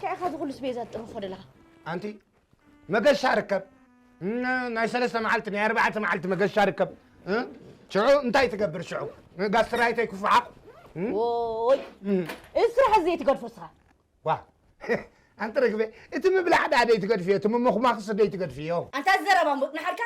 ከ ኢኻ ዝኹሉ ስቤዛ ትጥርፎ ዘለኻ? ኣንቲ መገሻ ርከብ። ን-፣ ናይ ሰለስተ መዓልቲ፣ ናይ ኣርባዕተ መዓልቲ መገሻ ርከብ። እ? ሽዑ እንታይ ትገብር ሽዑ? ጋስትራይተይ ክፉዓቕ? እ? ዎይ፣ እ። እዚ ስራሕ እዚ ዘይትገድፎ ንስኻ። ዋ፣ ኣንቲ ርግበ፣ እቲ ምብላዕ ደኣ ደይትገድፍዮ፣ እቲ ምምኹማኽስ ደይትገድፍዮ። ኣንታ ዘረባ እምቡጥ ንሓርካ፣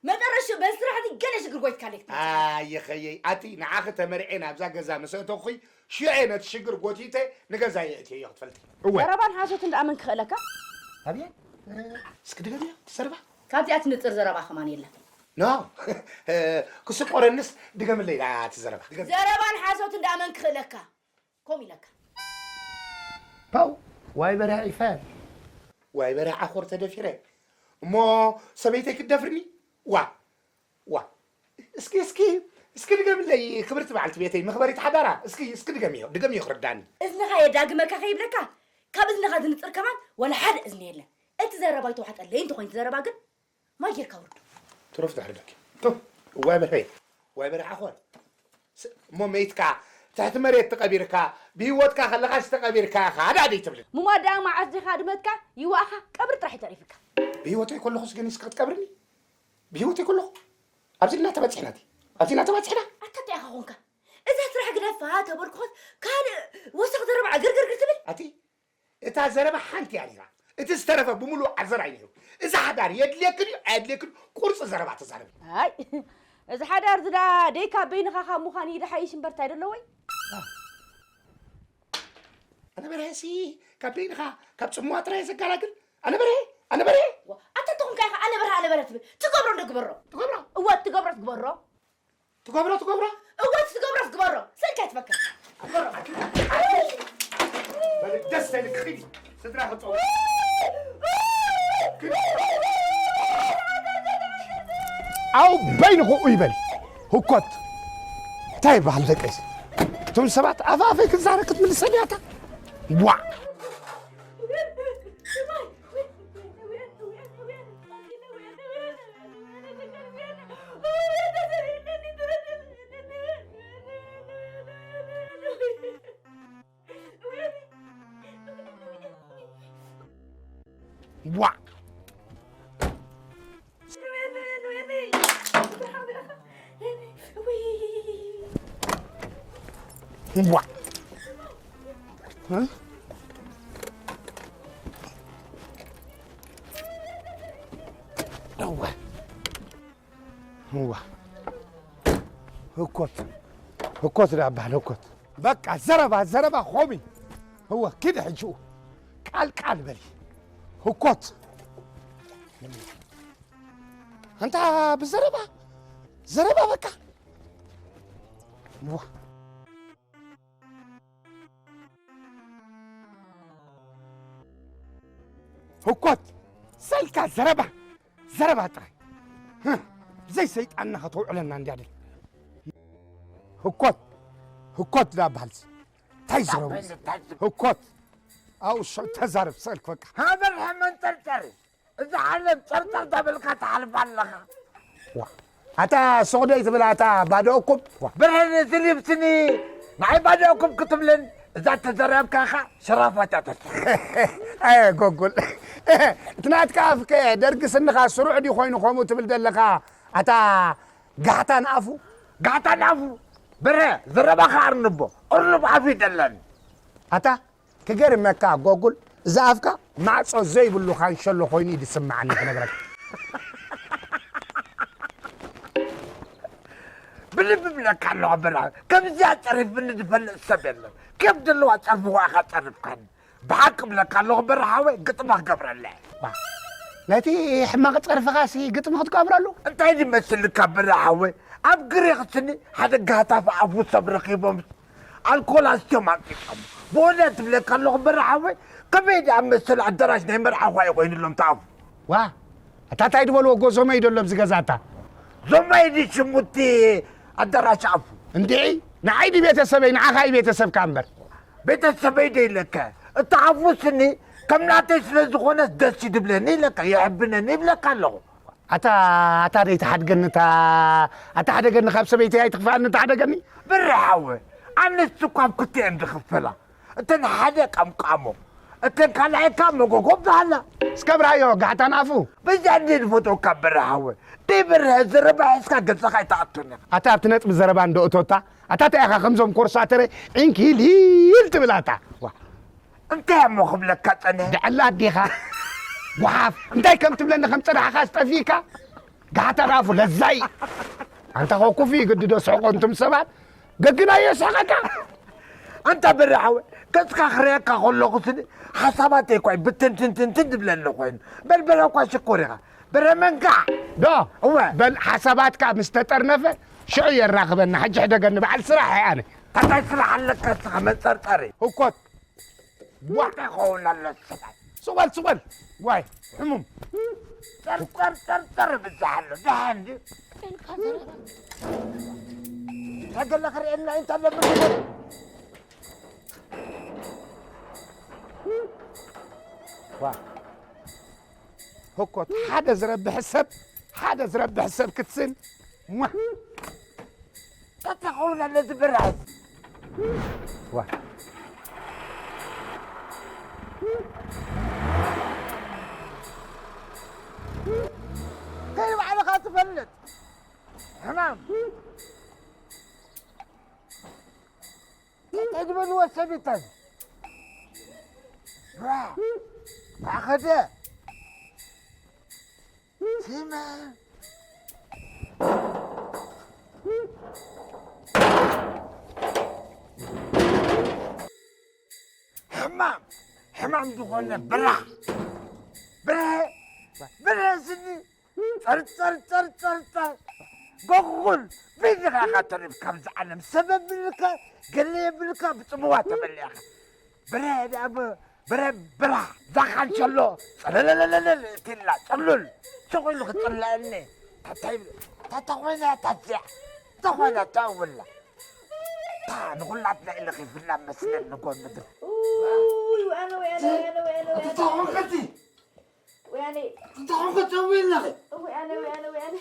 መጠረሹ በዚ ስራሕ እዚ ገለ ሽግር ጎይትካለይ ክትመጽእ። ኣየኸየይ፣ ኣቲ ንዓኺ ተመርዔ ናብዛ ገዛ ምስ ኣተኹኺ፣ ሽዑ ነቲ ሽግር ጎቲተ ንገዛ የእትየዮ ክትፈልጢ። እወ። ዘረባን ሓሶትን ደኣ መን ክኽእለካ? ኣብየ፣ እስኪ ድገምዮ፣ እቲ ዘረባ። ካብዚኣ ትንጽር ዘረባ ከማን የለን። ኖ፣ ክስቆረንስ ድገምለይ ደኣ እቲ ዘረባ። ድገም። ዘረባን ሓሶትን ደኣ መን ክኽእለካ? ከምኡ ኢለካ። ፓው፣ ዋይ በርሀ ዒፈ። ዋይ በርሀ ዓኾር ተደፊረ። እሞ ሰበይተይ ክትደፍርኒ? ዋ፣ ዋ። እስኪ፣ እስኪ፣ እስኪ ድገምለይ ክብርቲ በዓልቲ ቤተይ፣ መኽበሪት ሓዳራ። እስኪ፣ እስኪ ድገምዮ፣ ድገምዮ ክርዳኒ። እዝንኻ የዳግመካ ከይብለካ፣ ካብ እዝንኻ ዝንጽር ከማን ዋላ ሓደ እዝኒ የለን። እቲ ዘረባ ኣይተዋሕጠለይ እንተኾይኑ እቲ ዘረባ ግን ማይ ጌርካ ውርዶ። ትሩፍ ድሕሪ ደኪ። ቱ፣ ዋይ በርሀ፣ ዋይ በርሀ ዓኾር። ስ-፣ እሞ መይትካ ትሕቲ መሬት ተቐቢርካ፣ ብህይወትካ ከለኻስ ተቐቢርካ ኢኻ፣ ደኣ ደይትብልን። ምሟት ደኣ መዓስ ዲኻ ድመትካ፣ ይዋእኻ፣ ቀብሪ ጥራሕ እዩ ተሪፍካ። ብህይወተይ ከለኹስ ገኒስካ ክትቀብርኒ? ብህይወተይ ከለኹ? ኣብዚ እና ተበጺሕና እቲ? ኣብዚ እና ተበጺሕና? ኣታ እንታይ ኢኻ ኾንካ? እዛ ስራሕ ግደፋ ተበልኩኸስ ካልእ ወሰኽ ዘረባ ዕግርግርግር ትብል? ኣቲ እታ ዘረባ ሓንቲ እያ ነይራ። እቲ ዝተረፈ ብምሉእ ዓዘራይ ነይሩ። እዚ ሓዳር የድልየክን እዩ ኣየድልየክን ቁርፂ ዘረባ ተዛረቢ። ኣይ፣ እዚ ሓዳር እዚ ደኣ ደይ ካብ በይንኻ ካብ ምዃን እዩ ደሓይሽ እምበር እንታይ ደሎ ወይ? ኣነ በርሀ ሲ ካብ በይንኻ ካብ ጽምዋ ጥራይ ዘጋላግል። ኣነ በርሀ፣ ኣነ በርሀ። ዋ፣ ኣታ እንተኾንካ ኢኻ ኣነ በርሀ፣ ኣነ በርሀ ትብል። ትገብሮ እንዶ ግበሮ። ትገብሮ? እወ፣ ትገብሮ ትግበሮ። ትገብሮ፣ ትገብሮ? እወ፣ ትገብሮ ትግበሮ። ስእልካ ይትፈክር። በል፣ ደስ ኣይልክ፣ ኺዲ። ስድራ ክጸው። ኣው በይንኹ ይበል። ህኮት። እንታይ ይበሃል ደቀይ? እቶም ሰባት ኣፍ ኣፈይ ክዛረብ ክትምልሰኒ እያ እታ? ዋ! ዋ! ዋ! እ? እዋ። እዋ። ህኮት። ህኮት ደኣ በሃል ህኮት። በቃ ዘረባ፣ ዘረባ ኾሚ። እወ፣ ኪድ ሕጂ። ቃል፣ ቃል በሊ። ህኮት። ኣንታ ብዘረባ፣ ዘረባ በቃ። እዋ። ህኮት፣ ሰልካ ዘረባ፣ ዘረባ ጥራይ። ህህ፣ ብዘይ ሰይጣንና ከተውዕለና እንድያ ደል። ህኮት፣ ህኮት ዳ በሃልሲ። እንታይ ዘረቡ? ህኮት፣ ኣብኡ ሽዑ ተዛረብ፣ ሰልክ በቃ። ሃበር መንጠርጠሪ። እዛ ዓለም ጸርጸር ተበልካ ትሓልፍ ኣለኻ። ዋ፣ ኣታ ሶቕደይ ትብል ኣታ ባዶ እኩብ። ዋ። ብርህን ስሊብስኒ ንዓይ ባዶ እኩብ ክትብልን እዛ ተዘረብካ ኢኻ ሽራፋት ኣተት። ኣየ ጎጉል። እቲ ናትካ ኣፍከ ደርጊ ስንኻ ስሩዕ ድዩ ኮይኑ ከምኡ ትብል ዘለኻ ኣታ ጋሕታን ኣፉ? ጋሕታን ኣፉ። ብርሀ፣ ዘረባኻ ኣርንቦ። እርኑብ ኣፉ ይደለን። ኣታ ክገርመካ ጎጉል፣ እዚ ኣፍካ ማዕጾ ዘይብሉ ካንሸሎ ኮይኑ እዩ ዝስምዓኒ ክነግረካ። ብልቢ ብለካ ኣለኹ በላ፣ ከምዚኣ ጸሪፍኒ ዝፈልጥ ሰብ የለን። ከብ ዘለዋ ጸርፊ ኸኣ ኢኻ ጸሪፍካኒ። ብሓቂ ብለካ ኣለኹ በራ ሓወይ፣ ግጥሚ ክገብረላ እየ። ባ፣ ነቲ ሕማቕ ጸርፍኻሲ ግጥሚ ክትገብረሉ? እንታይ ዝመስልካ በራ ሓወይ፣ ኣብ ግሪኽ ስኒ ሓደ ጋህታፍ ኣፉ ሰብ ረኺቦም ኣልኮል ኣስትዮም ኣምጺጾም። ብእውነት እብለካ ኣለኹ በራ ሓወይ፣ ከመይ ደኣ መሰለ ኣዳራሽ ናይ መርዓ እኳ እዩ ኮይኑሎም ተኣፉ። ዋ፣ ኣታ እንታይ ዝበልዎ ጎ ዞመይ ደሎ ኣብዚ ገዛ ኣታ? ዞመይ ድዩ ሽሙ እቲ ኣዳራሽ ኣፉ? እንድዒ፣ ንዓይ ድዩ ቤተሰበይ፣ ንዓኻ እዩ ቤተሰብካ እምበር። ቤተሰበይ ዶ ኢለካ? እቲ ኣፉ ስኒ ከም ናተይ ስለ ዝኾነስ ደስ እዩ ድብለኒ ኢለካ፣ የሕብነኒ ይብለካ ኣለኹ። ኣታ፣ ኣታ ደይትሓድገኒ፣ እታ፣ ኣታ ሓደገኒ፣ ካብ ሰበይተይ ኣይትኽፍኣኒ፣ እታ ሓደገኒ። ብሪ ሓወ፣ ኣነስ እኮ ኣብ ክልቲኤን ዝኽፈላ። እተን ሓደ ቀምቃሞ፣ እተን ካልኣይካ መጎጎ ብዛሃላ። እስከ ብርሃዮ ጋሕታን ኣፉ። በዛ እንዴ ንፈትወካ በረሃወ። ደይ በረሃ ዘረባ ሒዝካ ገጽኻ ኣይትኣቱን ኢኻ። ኣታ ኣብቲ ነጥቢ ዘረባ እንዶ እቶታ፣ ኣታ እንታይ ኢኻ ከምዞም ኮርሳተረ ዒንኪ ሂል ሂል ትብል ኣታ? ዋ። እንታይ እሞ ክብለካ ጸኒሐ? ደዕላ ኣዴኻ። ጓሓፍ። እንታይ ከም ትብለኒ ከም ጸናሕኻ ዝጠፊእካ? ጋሕታን ኣፉ ለዛይ። ኣንታ ኮ ኩፍ ይግድዶ ስሕቆ እንቱም ሰባት። ገግናዮ ስሕቀካ። ኣንታ በራሓወ፣ ገጽካ ክርእየካ ከለኹ ስኒ ሓሳባተይ እኳ እዩ ብትንትንትንትን ዝብለኒ ኮይኑ። በል በል እኳ ሽኮር ኢኻ። በረ መንካዕ። ዶ? እወ። በል ሓሳባትካ ምስ ተጠርነፈ ሽዑ የራኽበና። ሕጂ ሕደገኒ በዓል ስራሕ እየ ኣነ። እንታይ ስራሕ ኣለካ እስኻ መንጸርጸሪ? ህኮት። ዋ። እንታይ ይኸውን ኣሎ ስራሕ? ሱቕ በል፣ ሱቕ በል። ዋይ፣ ሕሙም። ጸር፣ ጸር፣ ጸር፣ ጸር ይብዛሕ ኣሎ። ደሓን ድዩ? እንታይ ገለ ክርእየና እዩ እንተ ኣሎ ምግቢ? ዋ። ህኮት ሓደ ዝረብሕ ሰብ፣ ሓደ ዝረብሕ ሰብ ክትስን። ሟ። ተተኸውን ኣለዚ ብራስ። ዋ። ከይ ባዕልኻ ትፈልጥ። ሕማም። እንታይ ዝበልዎ ሰቢተን? ራ። ታኸደ። ሲመ። ሕማም፣ ሕማም ዝኾነ ብራ። ብረ፣ ብረ ስኒ። ጸር፣ ጸር፣ ጸር፣ ጸር፣ ጸር። ጎጉል፣ በይንኻ ኢኻ ተሪፍ ካብዚ ዓለም። ሰብ የብልካ፣ ገለ የብልካ፣ ብጽምዋ ተበሊዕኻ። ብረ፣ ደኣ ብ-፣ ብረ፣ ብራ፣ ዛኻንሸሎ፣ ጸለለለለለል፣ እትላ፣ ጽሉል፣ ስቕ ኢሉ ክጽለአኒ። ታታይ፣ ታታ ኮይና፣ ታዚያ፣ ታኾይና፣ ታውላ። ታ፣ ንኹላትና ኢልኺ ፍላ መስለን ንጎን ምድሪ። ኡይ፣ ወያነ፣ ወያነ፣ ወያነ፣ ወያነ፣ ወያነ። ኣቲ ታኾንከቲ። ወያነ። እንታይ ኾንከ ትሰውይ ኣለኺ? ወያነ፣ ወያነ፣ ወያነ።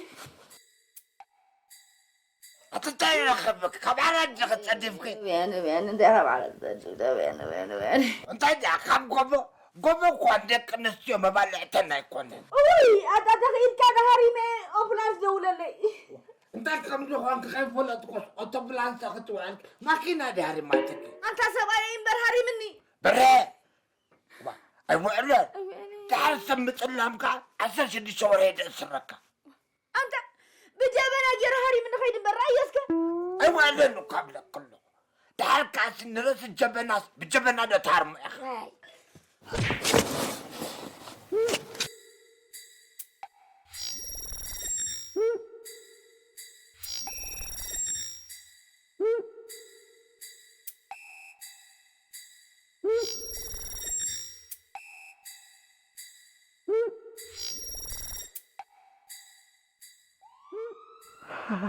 ኣቲ እንታይ ይረኸበክ? ካብ ዓራት ዲኺ ጸዲፍኪ? ወያነ፣ ወያነ፣ እንታይ ካብ ዓራት ጸዲፍካ? ወያነ፣ ወያነ፣ ወያነ። እንታይ ደኣ ካብ ጎቦ? ጎቦ እኳ ንደቂ ኣንስትዮ መባልዕተን ኣይኮነን። ኡይ፣ ኣታ ተኽኢልካ ዶ ሃሪመ ኣምቡላንስ ደውለለይ። እንታይ ከም ዝኾንክ ከይፈለጥኩስ ኣውቶቡላንስ ክትውዕል ማኪና ድያ ሃሪማትኪ? ኣንታ ሰብኣየይ እምበር ሃሪምኒ። በረ! ዋ፣ ኣይውዕለን። ኣይውዕለን። ድሓር ሰብ ምጽላምካ ዓሰርተ ሽዱሽተ ወርሒ ደእስረካ። ኣንታ ብጀበና ገይሩ ሃሪምኒ ከይዱ እምበር፣ ረኣዮ እስከ። ኣይውዕለን እኳ እብለኪ ኣለኹ። ድሓር ከኣሲ ንርእሲ ጀበናስ ብጀበና ዶ ትሃርሞ ኢኻ? ኣይ።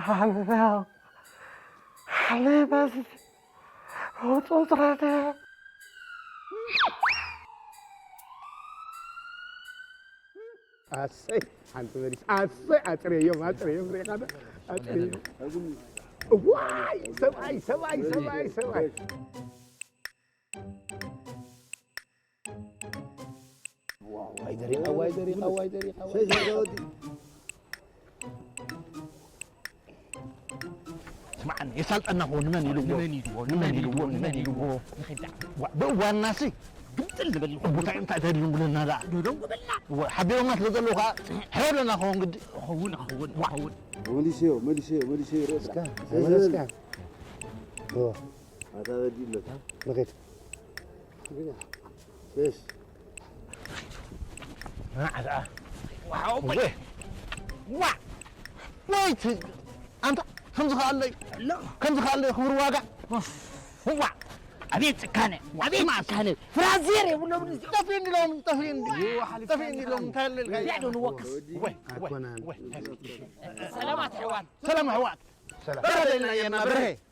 ሓለባ፣ ሓለባ፣ ጾጽራተ። ኣሰይ፣ ሓንቲ መሊስ፣ ኣሰይ፣ ኣጽረዮም፣ ኣጽረዮም፣ ርኢኻ ዶ? ኣጽረዮም። እዋይ፣ ሰብኣይ፣ ሰብኣይ፣ ሰብኣይ፣ ሰብኣይ። ዋይ ደሪኻ፣ ዋይ ደሪኻ፣ ዋይ ደሪኻ፣ ዋይ ደሪኻ። ስምዓኒ፣ የሳልጠና ኾ ንመን ኢልዎ? ንመን ኢልዎ? ንመን ኢልዎ? ንመን ኢልዎ? ንኺድ ደኣ። ዋ፣ ብእዋንናሲ ግምጥል ንበል። እቦታይ እንታይ ተደንጉለና ደኣ? ደንጉበልና። ዋ፣ ሓቢሮምና ስለ ዘለዉ ኸዓ ሕረደና ኸውን ግዲ። ኸውን፣ ኸውን፣ ዋ። ኸውን። መሊሰዮ፣ መሊሰዮ፣ መሊሰዮ፣ ርእ እስከ፣ ጥራሕ። እስከ። ዋ። ኣታ በዲለታ። ንኺድ። ሸሽ። ንዓ ደኣ። ዋው፣ ወይ። ዋ። ወይ ት-፣ ኣንታ ከምዚ ከኣለይ። ኣሎ። ከምዚ ከኣለይ ክብሪ ዋጋ። ዋ። ኣቤት ጭካነ፣ ኣቤት ስማ፣ ጭካነ። ፍራዜር የብሎም እዚኦም። ጠፊእኒ ኢሎም፣ ጠፊእኒ። ዋ፣ ሓሊፍካ ጠፊእኒ ኢሎም፣ እንታይ ኣለልካ? እዚኣ ዶ ንወቅስ? ወይ፣ ወይ፣ ኣይኮነን። ወይ። ሰላማት ኣሕዋት። ሰላም ኣሕዋት። ሰላም። በረደ ኢልና እየና፣ በርሄ።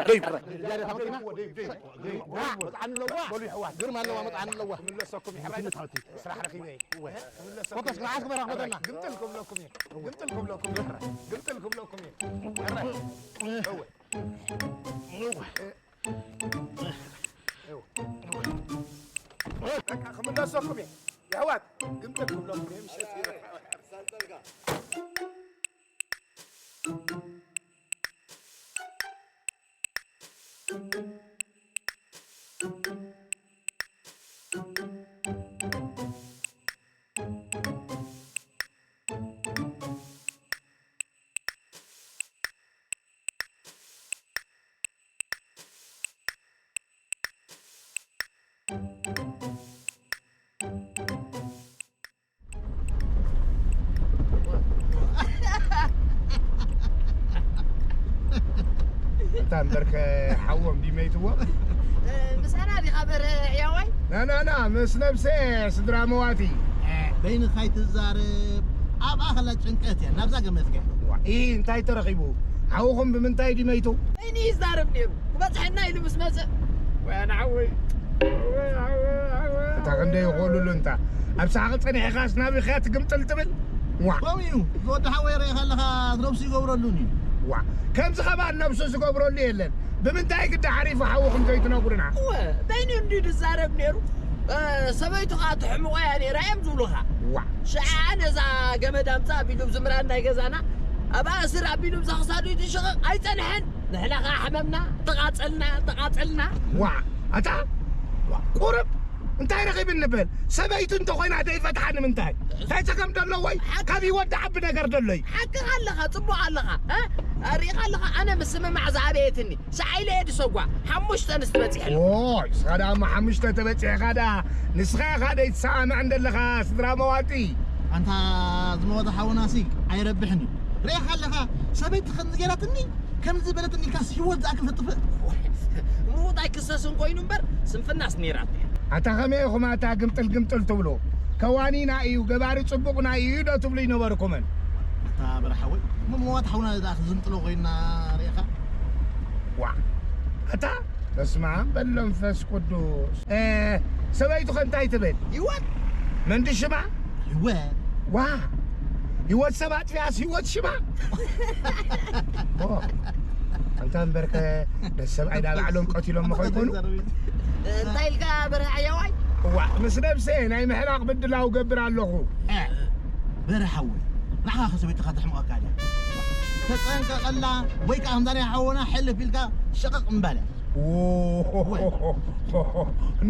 ሕራይ፣ ሕራይ። ደይ፣ ደይ፣ ደይ፣ ደይ፣ ደይ። በሉ ይሕዋት። ግርማ ኣለዋ፣ መጥዓን ኣለዋ። ክምለሰኩም እዩ፣ ሕራይ። ስራሕ ረኺበ እየ። እወ። ክምለሰኩም። ኮተስ ንዓስ ክበራ ክበተና። ግምጥል ክብለኩም እየ። ግምጥል ክብለኩም እየ፣ ሕራይ። ግምጥል ክብለኩም እየ። ሕራይ። እወ። እወ። እወ። በቃ ክምለሰኩም እየ። የሕዋት፣ ግምጥል ክብለኩም እየ፣ ምሸት እዩ። እታ እምበርከ ሓዎም ዲመይትዎ? ምሳና ዲኻ በረ ሕያዋይ? ናናና ምስ ነብሰ ስድራ መዋቲ። በይንኻ ኣይትዛረብ። ኣብ ኣኽላ ጭንቀት እያ ናብዛ ገመትከ። ዋ፣ ኢ እንታይ ተረኺቡ? ሓውኹም ብምንታይ ዲመይቱ? በይኑ ይዛረብ ነይሩ። ክበጽሐና ኢሉ ምስ መጸ። ወይ ኣነ ሓወይ። እታ ክንደይ ይኽእሉሉ እንታ። ኣብ ሳሕቂ ጸኒሕኻስ ናበይ ኸያ ትግምጥል ትብል? ዋ። ከምኡ እዩ። ዝወዲ ሓወይ ርኢኻ ኣለኻ፣ ነብሱ ይገብረሉን እዩ። ዋ። ከምዚ ኸማን ነብሱ ዝገብረሉ የለን። ብምንታይ ግዲ ሓሪፉ ሓውኹም ዘይትነግሩና? እወ፣ በይኑ እንድዩ ዝዛረብ ነይሩ። እ፣ ሰበይቱ ኸኣ ትሕምቖ እያ ነይራ እዮም ዝብሉኻ። ዋ። ሽዓ ነዛ ገመድ ኣምጻ ኣቢሉ ዝምራ ናይ ገዛና፣ ኣብኣ እስር ኣቢሉ ብዛ ክሳዱ ይትሽቕቕ ኣይጸንሐን። ንሕና ኸዓ ሕመምና፣ ተቓጸልና፣ ተቓጸልና። ዋ፣ ኣታ፣ ዋ፣ ቁርብ፣ እንታይ ረኺብኒ በል? ሰበይቱ እንተኾይና ደይፈትሓ ንምንታይ? እንታይ ጸገም ደለዎይ? ካብ ህይወት ደዓቢ ነገር ደሎይ? ሓቅኻ ኣለኻ፣ ጽቡቕ ኣለኻ። እ? ርኢኻ ኣለኻ፣ ኣነ ምስምማዕ ዝኣበየትኒ። ሰዓይ ኢለ እየ ድሰጓ። ሓሙሽተ ኣንስቲ በጺሐ ኣለኹ። ኦይ፣ ንስኻ ደኣ እሞ ሓሙሽተ ተበጺሕኻ ደኣ፣ ንስኻ ኢኻ ደይትሰማምዕ እንደለኻ፣ ስድራ መዋቲ። ኣንታ ዝመወተ ሓውናሲ ኣይረብሕን እዩ። ርኢኻ ኣለኻ፣ ሰበይቲ ከምዚ ገይራትኒ፣ ከምዚ በለትኒ ኢልካስ ህይወት ዝኣክል ተጥፍእ? ምዉት ኣይክሰስን ኮይኑ እምበር፣ ስንፍናስ ነይራቶ እያ። ኣታ ከመይ ኢኹም ኣታ ግምጥል ግምጥል ትብሉ? ከዋኒና እዩ፣ ገባሪ ጽቡቕና እዩ ዶ ትብሉ ይነበርኩምን? ኣታ በርሓ ወይ፣ እሞ መዋት ሓውና ደኣ ክዝምጥሎ ኮይና ርኢኻ? ዋ፣ ኣታ በስመ ኣብ በል መንፈስ ቅዱስ። እ፣ ሰበይቱ ከ እንታይ ትብል? ህይወት። መንዲ ሽማ? ህይወት። ዋ፣ ህይወት ሰብ ኣጥፊኣስ ህይወት ሽማ? ኦ፣ ኣንታ እምበርከ ነቲ ሰብኣይ ዳ ባዕሎም ቀቲሎሞ ከይኮኑ? እንታይ ኢልካ በርሀ ዓያዋይ? እዋ፣ ምስ ነብሰ ናይ ምሕራቕ ምድላው ገብር ኣለኹ። እ፣ በርሀ ሓወይ፣ ንዓኻ ከ ሰበይትኻ ተሕምቐካ ድያ? ተጠንቀቐላ፣ ወይ ከኣ ከምዛ ናይ ሓውና ሕልፍ ኢልካ ሸቐቕ ምባል እያ። ኦ፣ ወይ።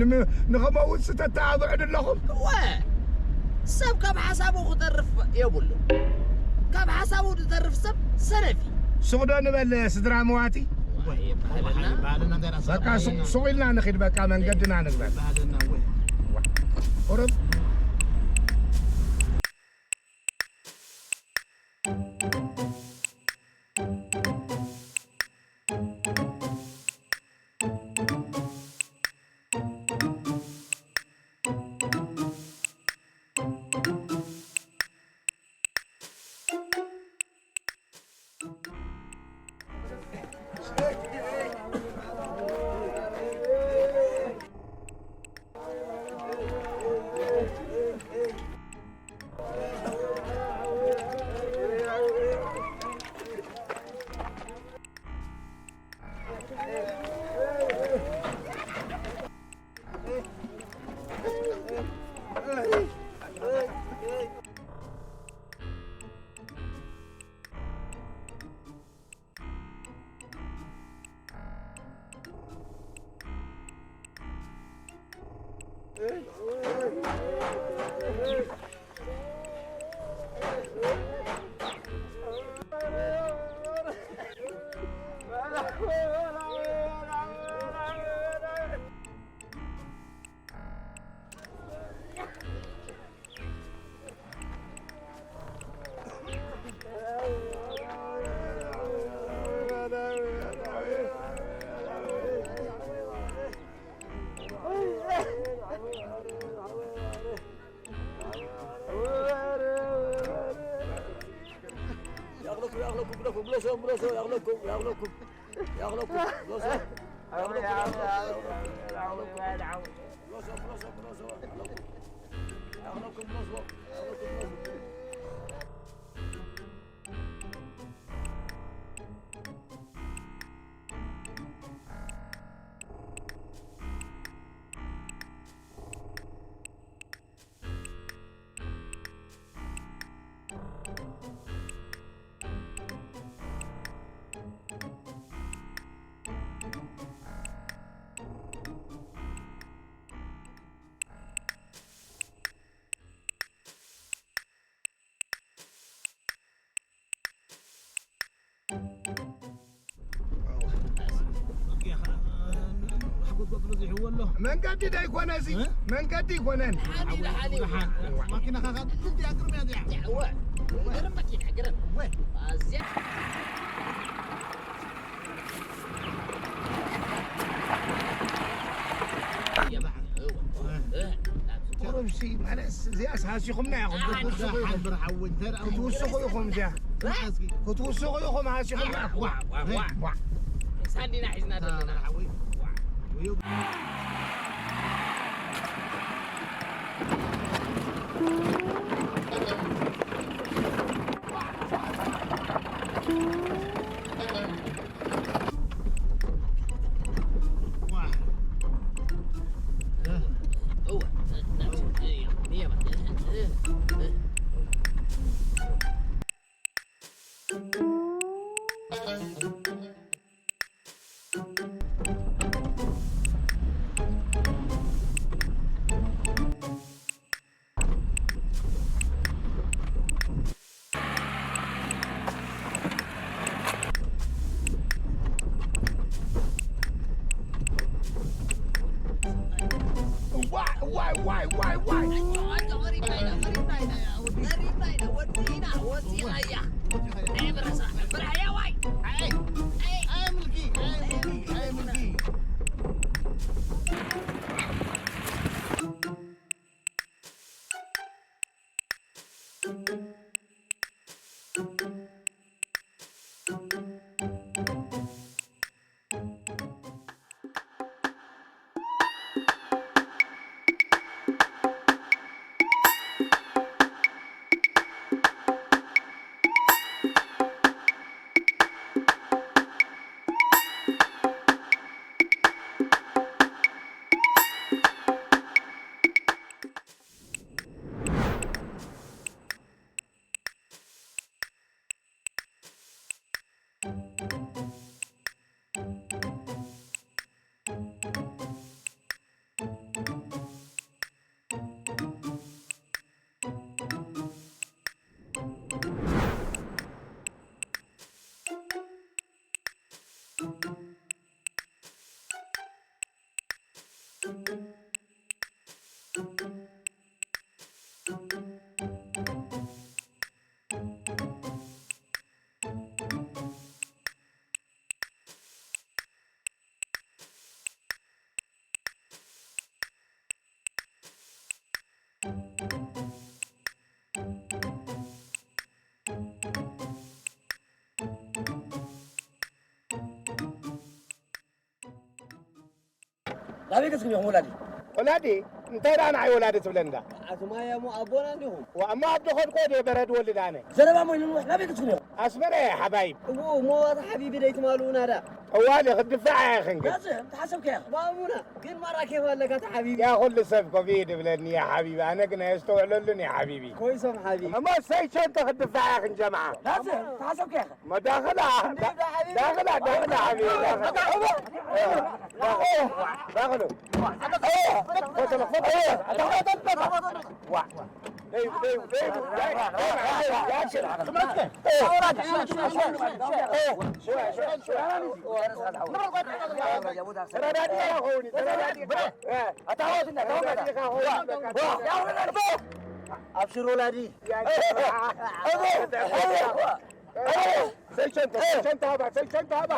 ንም-፣ ንኸመውት ዝተተባብዑ ኣለኹም? እወ፣ ሰብ ካብ ሓሳቡ ክተርፍ የብሉን። ካብ ሓሳቡ ዝተርፍ ሰብ ሰነፍ እዩ። ሱቕ ዶ ንበል ስድራ መዋቲ? ወይ፣ ባህልና። ባህልና እንታይ ራስ በቃ ሱቕ፣ ባህልና። ሱቕ ኢልና ንኺድ፣ በቃ መንገድና ንግበር። ባህልና ወይ። ቁሩብ። ياغلكم، ياغلكم، بلوسوا، بلوسوا، ياغلكم، ياغلكم، ياغلكم، بلوسوا. ياغلكم، ياغلكم، ياغلكم، ياغلكم. بلوسوا، بلوسوا، بلوسوا، ياغلكم. ياغلكم، بلوسوا، ياغلكم، بلوسوا. መንገዲ ዶ ኣይኮነ እዚ? እ? መንገዲ ኣይኮነን። ሓኒ፣ ሓኒ። ማኪና ካኻ እንዲ ኣቅርብ እያ እዚኣ። እወ። ገርም መኪና፣ ገርም። እወ። ኣዝያ ቁሩብሲ ማለት እዚኣስ ሃሲኹምና ኢኹም። ክትውስኹ ኢኹም። ሓንብር ሓዊ እንተ ደኣ ክትውስኹ ኢኹም እዚኣ። ክትውስኹ ኢኹም ሃሲኹምና። ዋ፣ ዋ፣ ዋ። ዋ። ሳንዲና ሒዝና ዘለና። ሓዊ። ዋ። ናበይ ገጽኩም ኢኹም ወላዲ? ወላዲ? እንታይ ደኣ ንዓይ ወላዲ ትብለኒ ደኣ? ኣቱማይ እሞ ኣቦና እንዲኹም። ዋ፣ እሞ ኣብ ዝኸድኮ ድየ በረድ ወልድ ኣነ? ዘረባ ሞይኑ ንውሕ ናበይ ገጽኩም ኢኹም? ኣስመራ እየ ሓባይብ። እዎ፣ እሞ ኣታ ሓቢቢ ደይትማልኡና ደኣ? ጠዋሊ ክትድፋዕ እያ ክንግር። ናጽ፣ ተሓሰብካ ኢኻ። ማሙና፣ ግን ማራ ኬፍ ኣለካ ኣታ ሓቢቢ። ያ ኩሉ ሰብ ኮፍ ይብለኒ እያ ሓቢቢ፣ ኣነ ግን ኣየስተውዕለሉን እየ ሓቢቢ። ኮይሶም ሓቢቢ። እሞ ሰይቸንተ ክትድፋዕ እያ ክንጀምዓ። ናጽ፣ ተሓሰብካ ኢኻ። ما داخلها، داخلها، داخلها حبيبي، داخلها. داخلوا. فضلك، فضلك. وا. دايو، دايو، دايو. شوي، شوي، شوي. ترى نادي يا أخوي، ترى نادي. أبشر ولادي. يا جماعة. ሰይሸንተ፣ ሰይሸንተ ሃባ፣ ሰይሸንተ ሃባ።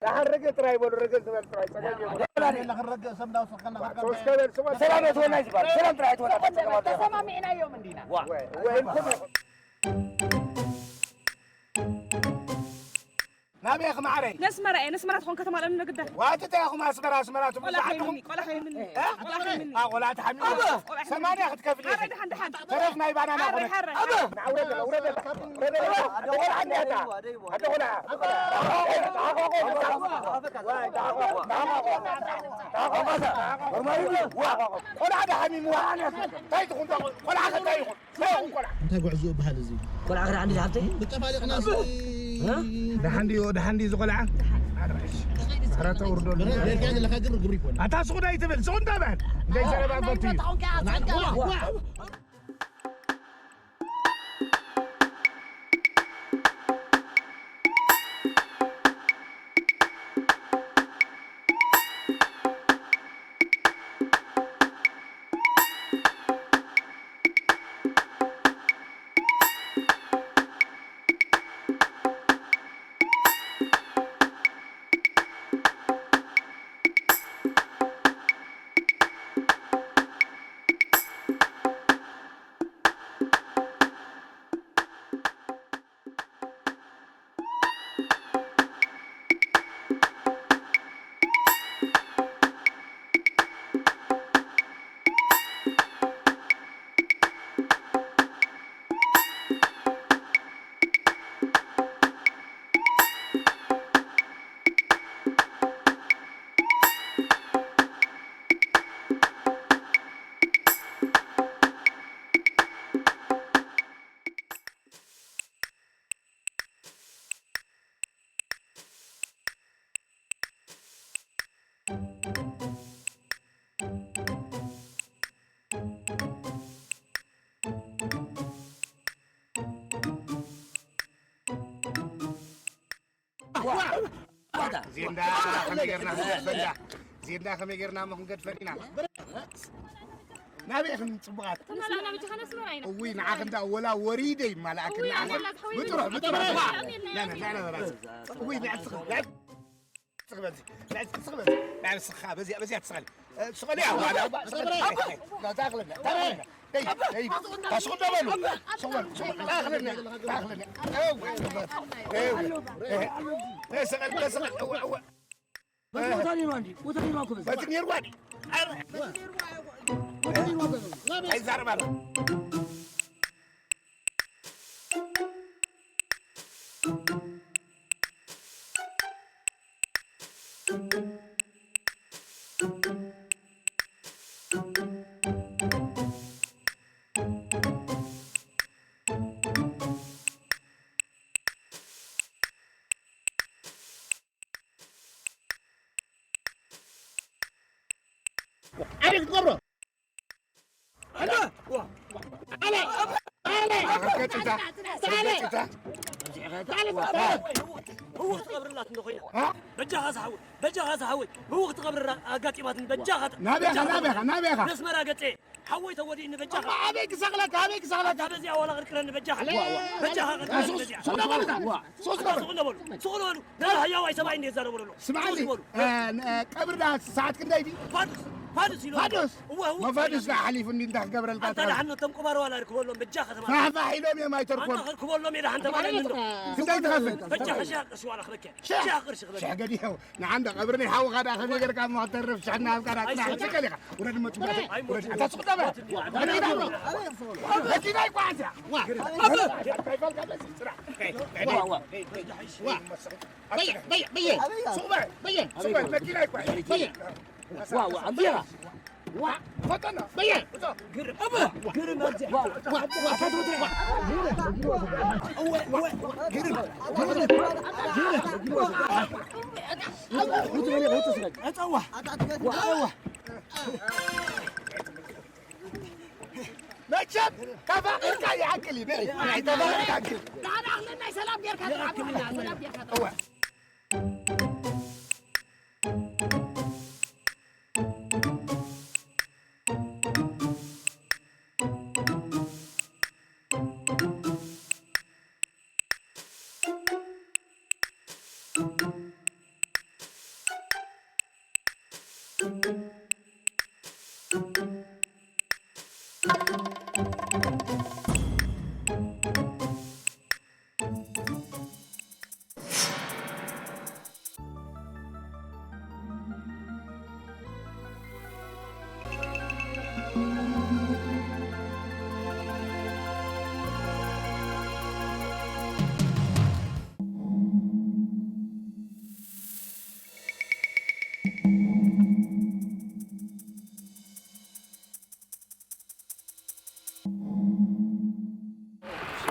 ደሓን ርግእ ጥራይ በሉ፣ ርግእ ዝበል ጥራይ፣ ጸገም የብሉን። ደላላ የለ፣ ክንረግእ፣ ሰብ እንዳወሰኸና ክንረግእ። ሶስት ከበል ስማ። ሰላም የትወና ይባል፣ ሰላም ጥራይ የትወና። ተሰማሚዕናዮም እንዲና። ዋ። ወይ፣ ወይ፣ ኢልኩም ኢኹም። ናበይ ኢኺ ማዕረይ? ነስመራ እየ፣ ነስመራ ትኾን ከተማ ለምን ነግዳ? ዋትታ ኢኹም ኣስመራ፣ ኣስመራ ትብሉ ቆላ ዝዓድኹም? ከይምኒ፣ ቆላ ከይምኒ፣ እ? ቆላ ከይምኒ። ኣ፣ ቆላ ተሓሚሙ። ኣበ! ቆላ ከይምኒ። ሰማንያ ክትከፍሊ ኢኺ። ኣረ፣ ደሓን፣ ደሓን። ተረፍ ናይ ባናና ኣረ፣ ኮነ። ደሓን፣ ኣበ! ደሓን። ና፣ ውረድ፣ ውረድ። ውረድ፣ ኣደ ቆልዓ እንዲያ እታ። ኣደ ቆልዓ። ቆልዓ ደሓሚሙ። እንታይ ትኹን ቆልዓ? ቆልዓ እንታይ ይኹን? እንታይ ጉዕዞ ይበሃል እዚ? ቆልዓ ክዳ ዓንዲ ሓብተይ? ብጠፋሊቕና እ? ደሓን ድዩ፣ ደሓን ድዩ እዚ ቆልዓ? ኣረ፣ እሺ። ኣረ፣ ተውርዶ። በረድ ጌርካ ዘለካ ግን ርግብሪ ይኮነ። ኣታ ሱቕ ዳይ ትብል፣ ሱቕ እንታይ በል? እንታይ ዘረባ ኣታ ፈቱ እዩ? እንታይ ዋ፣ ዋ። ዜንዳ ከመይ ጌርና ክንገድፈን እያ? ዜንዳ ከመይ ጌርና እሞ ክንገድፈን ኢና? ናበይ ኢኽን ጽቡቓት? ተመላእና ብቻ ከነስመራ ኢና። እውይ፣ ንዓኽ እንዳ ወላ ወሪደ ይማልኣክ እውይ፣ ንዓኽ። ኣንጀላ ተሓዊሉ። ብጥሩሕ፣ ብጥሩሕ። ኣንጀላ ተሓዊሉ። ና፣ ና፣ ና፣ ና፣ ና። እውይ፣ ንዕስኽ፣ ንዕስኽ በዚ፣ ንዕስኽ በዚ፣ ንዕስኻ በዚኣ፣ በዚኣ ትስቐል። እ፣ ስቐል እያ፣ ዋላ፣ ስቐል። ኣቦ! ና፣ ታኽለና፣ ታኽለና። ደይ፣ ደይ፣ ታስቑ ደበሉ። ስቑል፣ ስቑል፣ ታኽለና፣ ታኽለና። እው፣ እው፣ እው፣ ስቐል፣ ስቐል፣ እው፣ እው። በቲ ቦታ ነይርዋ እንዲ፣ ቦታ ነይርዋ እኮ በዚ። በቲ ነይርዋ እንዲ። ኣረ። ቦታ ነይርዋ እኮ በዚ። ኣይዛረብ ኣሎ። ኣበይ ክትገብሮ? ኣለ! ኣለ! ኣለ! ኣለ! ኣለ! ህውኽ ትቐብርላት እንዶ ኮይና። እ? በጃኻ ዝሓወይ፣ በጃኻ ዝሓወይ፣ ህውኽ ትቐብርላ ኣጋጢማትኒ፣ በጃኻ። ናበይ ኢኻ፣ ናበይ ኢኻ፣ ናበይ ኢኻ? ነስመራ ገጼ፣ ሓወይ ተወዲእኒ፣ በጃኻ። ኣበይ ክሰቕለካ፣ ኣበይ ክሰቕለካ? ኣታ በዚኣ ዋላ ቅርቅረኒ፣ በጃኻ። ዋ፣ ዋ። በጃኻ ቅርቅረኒ፣ ሱቕ፣ በዚኣ። ሱቕ በል እታ። ዋ። ሱቕ ኣታ በል። ሱቕ እንዶ በሉ፣ ሱቕ እንዶ በሉ። ነዚ ህያዋይ ሰብኣይ እንዴት ዛረቡ ዘሎ? ስምዓኒ፣ ሱቕ በሉ። እ፣ ን-፣ እ፣ ቀብርዳ ሰዓት ክንደይ ድዩ? ፋዱስ፣ ፋዱስ ኢሉ። ፋዱስ? እወ፣ እወ። ሞ ፋዱስ ደኣ ሓሊፉ እንዲ እንታይ ክገብረልካ ኣታ ትኸውን? ደሓን ነቶም ቁማር ዋላ ርክበሎም፣ በጃኻ ተባለ። ፋሕፋሕ ኢሎም እዮም ኣይተርፎን። ኣታ ክበሎም እየ ደሓን ተባለ እንዶ። ክንደይ ትኸፍል? በጃ ሺሕ ቅርሺ ዋላ ክበኪ። ሺሕ? ሺሕ ቅርሺ ክበኪ። ሽሕ ገዲሑ። ንዓንዶ ቀብሪ ናይ ሓውኻ ደኣ ከመይ ጌርካ እሞ ክትተርፍ ሽሕ እናሃብካ ደኣ ጽናሕ ኣይሞትን። ትከል ኢኻ። ውረድ እሞ ትብላ። ኣይሞትን። ውረድ። ኣታ ስቕ ደበል። ኣይሞትን። መኪና ይጓዓዝ እያ። ዋ። ኣበ! ዋ፣ ዋ። ዋ። በየ፣ በየ፣ በየ። ሱቕ በል። በየ። ሱቕ በል። መኪና ይጓዓዝ። በየ። ዋ፣ ዋ፣ ኣምቢራ። ዋ፣ ፈጠና። በየ። እቶ። ግርም። እበ። ግርም ኣብዚ። ዋ፣ ዋ፣ ዋ፣ ፈትፈት። ዋ። እወ፣ እወ። ግርም። ግርም። ግርም። እጸዋ። ዋ፣ እጸዋ። መቸም ተፋቒርካ ይኣክል እዩ። ናይ ተፋቒርካ ይኣክል። ደሓን ኣኽለና፣ ሰላም ጌርካ ጥራይ፣ ሰላም ጌርካ ጥራይ። እወ።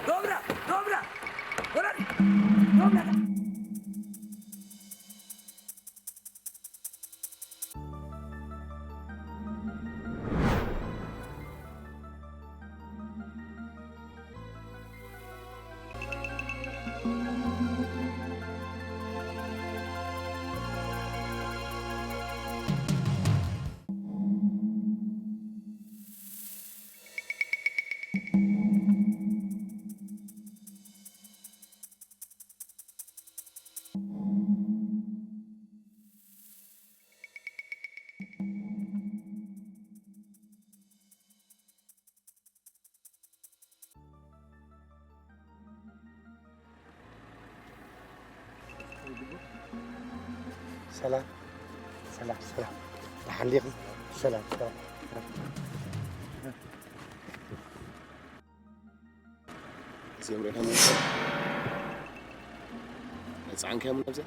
ዶብራ፣ ዶብራ፣ ወራሪ፣ ዶብራ። ሰላም፣ ሰላም፣ ሰላም። ደሓን ዲኹም? ሰላም፣ ሰላም። እዚኦም ርኢኻ መጽእ? ኣይጸዓንካዮምን ኣብዚኣ?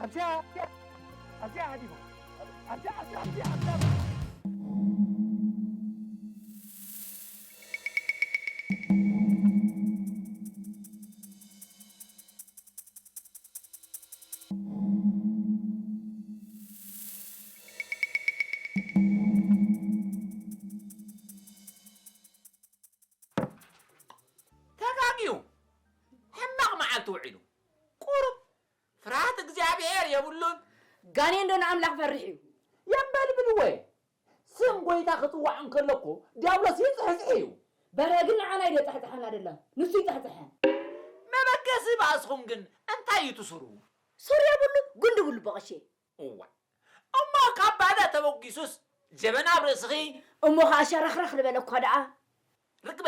ኣብዚኣ፣ ኣብዚኣ፣ ኣብዚኣ ሃዲማ። ኣብዚኣ፣ ኣብዚኣ፣ ኣብዚኣ፣ ኣብዚኣ። እግዚኣብሔር የብሉን። ጋኔን ዶ ንኣምላኽ ፈሪሕ እዩ? የበልብልወ። ስም ጎይታ ክጽዋዕ እንከሎ እኮ ዲያብሎስ ይጽሕጽሕ እዩ። በረ ግን ንዓና እዩ ደጻሕጽሓና ደላ፣ ንሱ ይጻሕጽሐ። መበገሲ ባእስኹም ግን እንታይ እዩ ትስሩ? ሱር የብሉ ጉንዲ ብሉ በቐሼ። እዋ እሞ ካብ ባዳ ተበጊሱስ ጀበና ኣብ ርእስኺ እሞ ኸዓ ሸረኽረኽ ዝበለ እኳ ደኣ ርግበ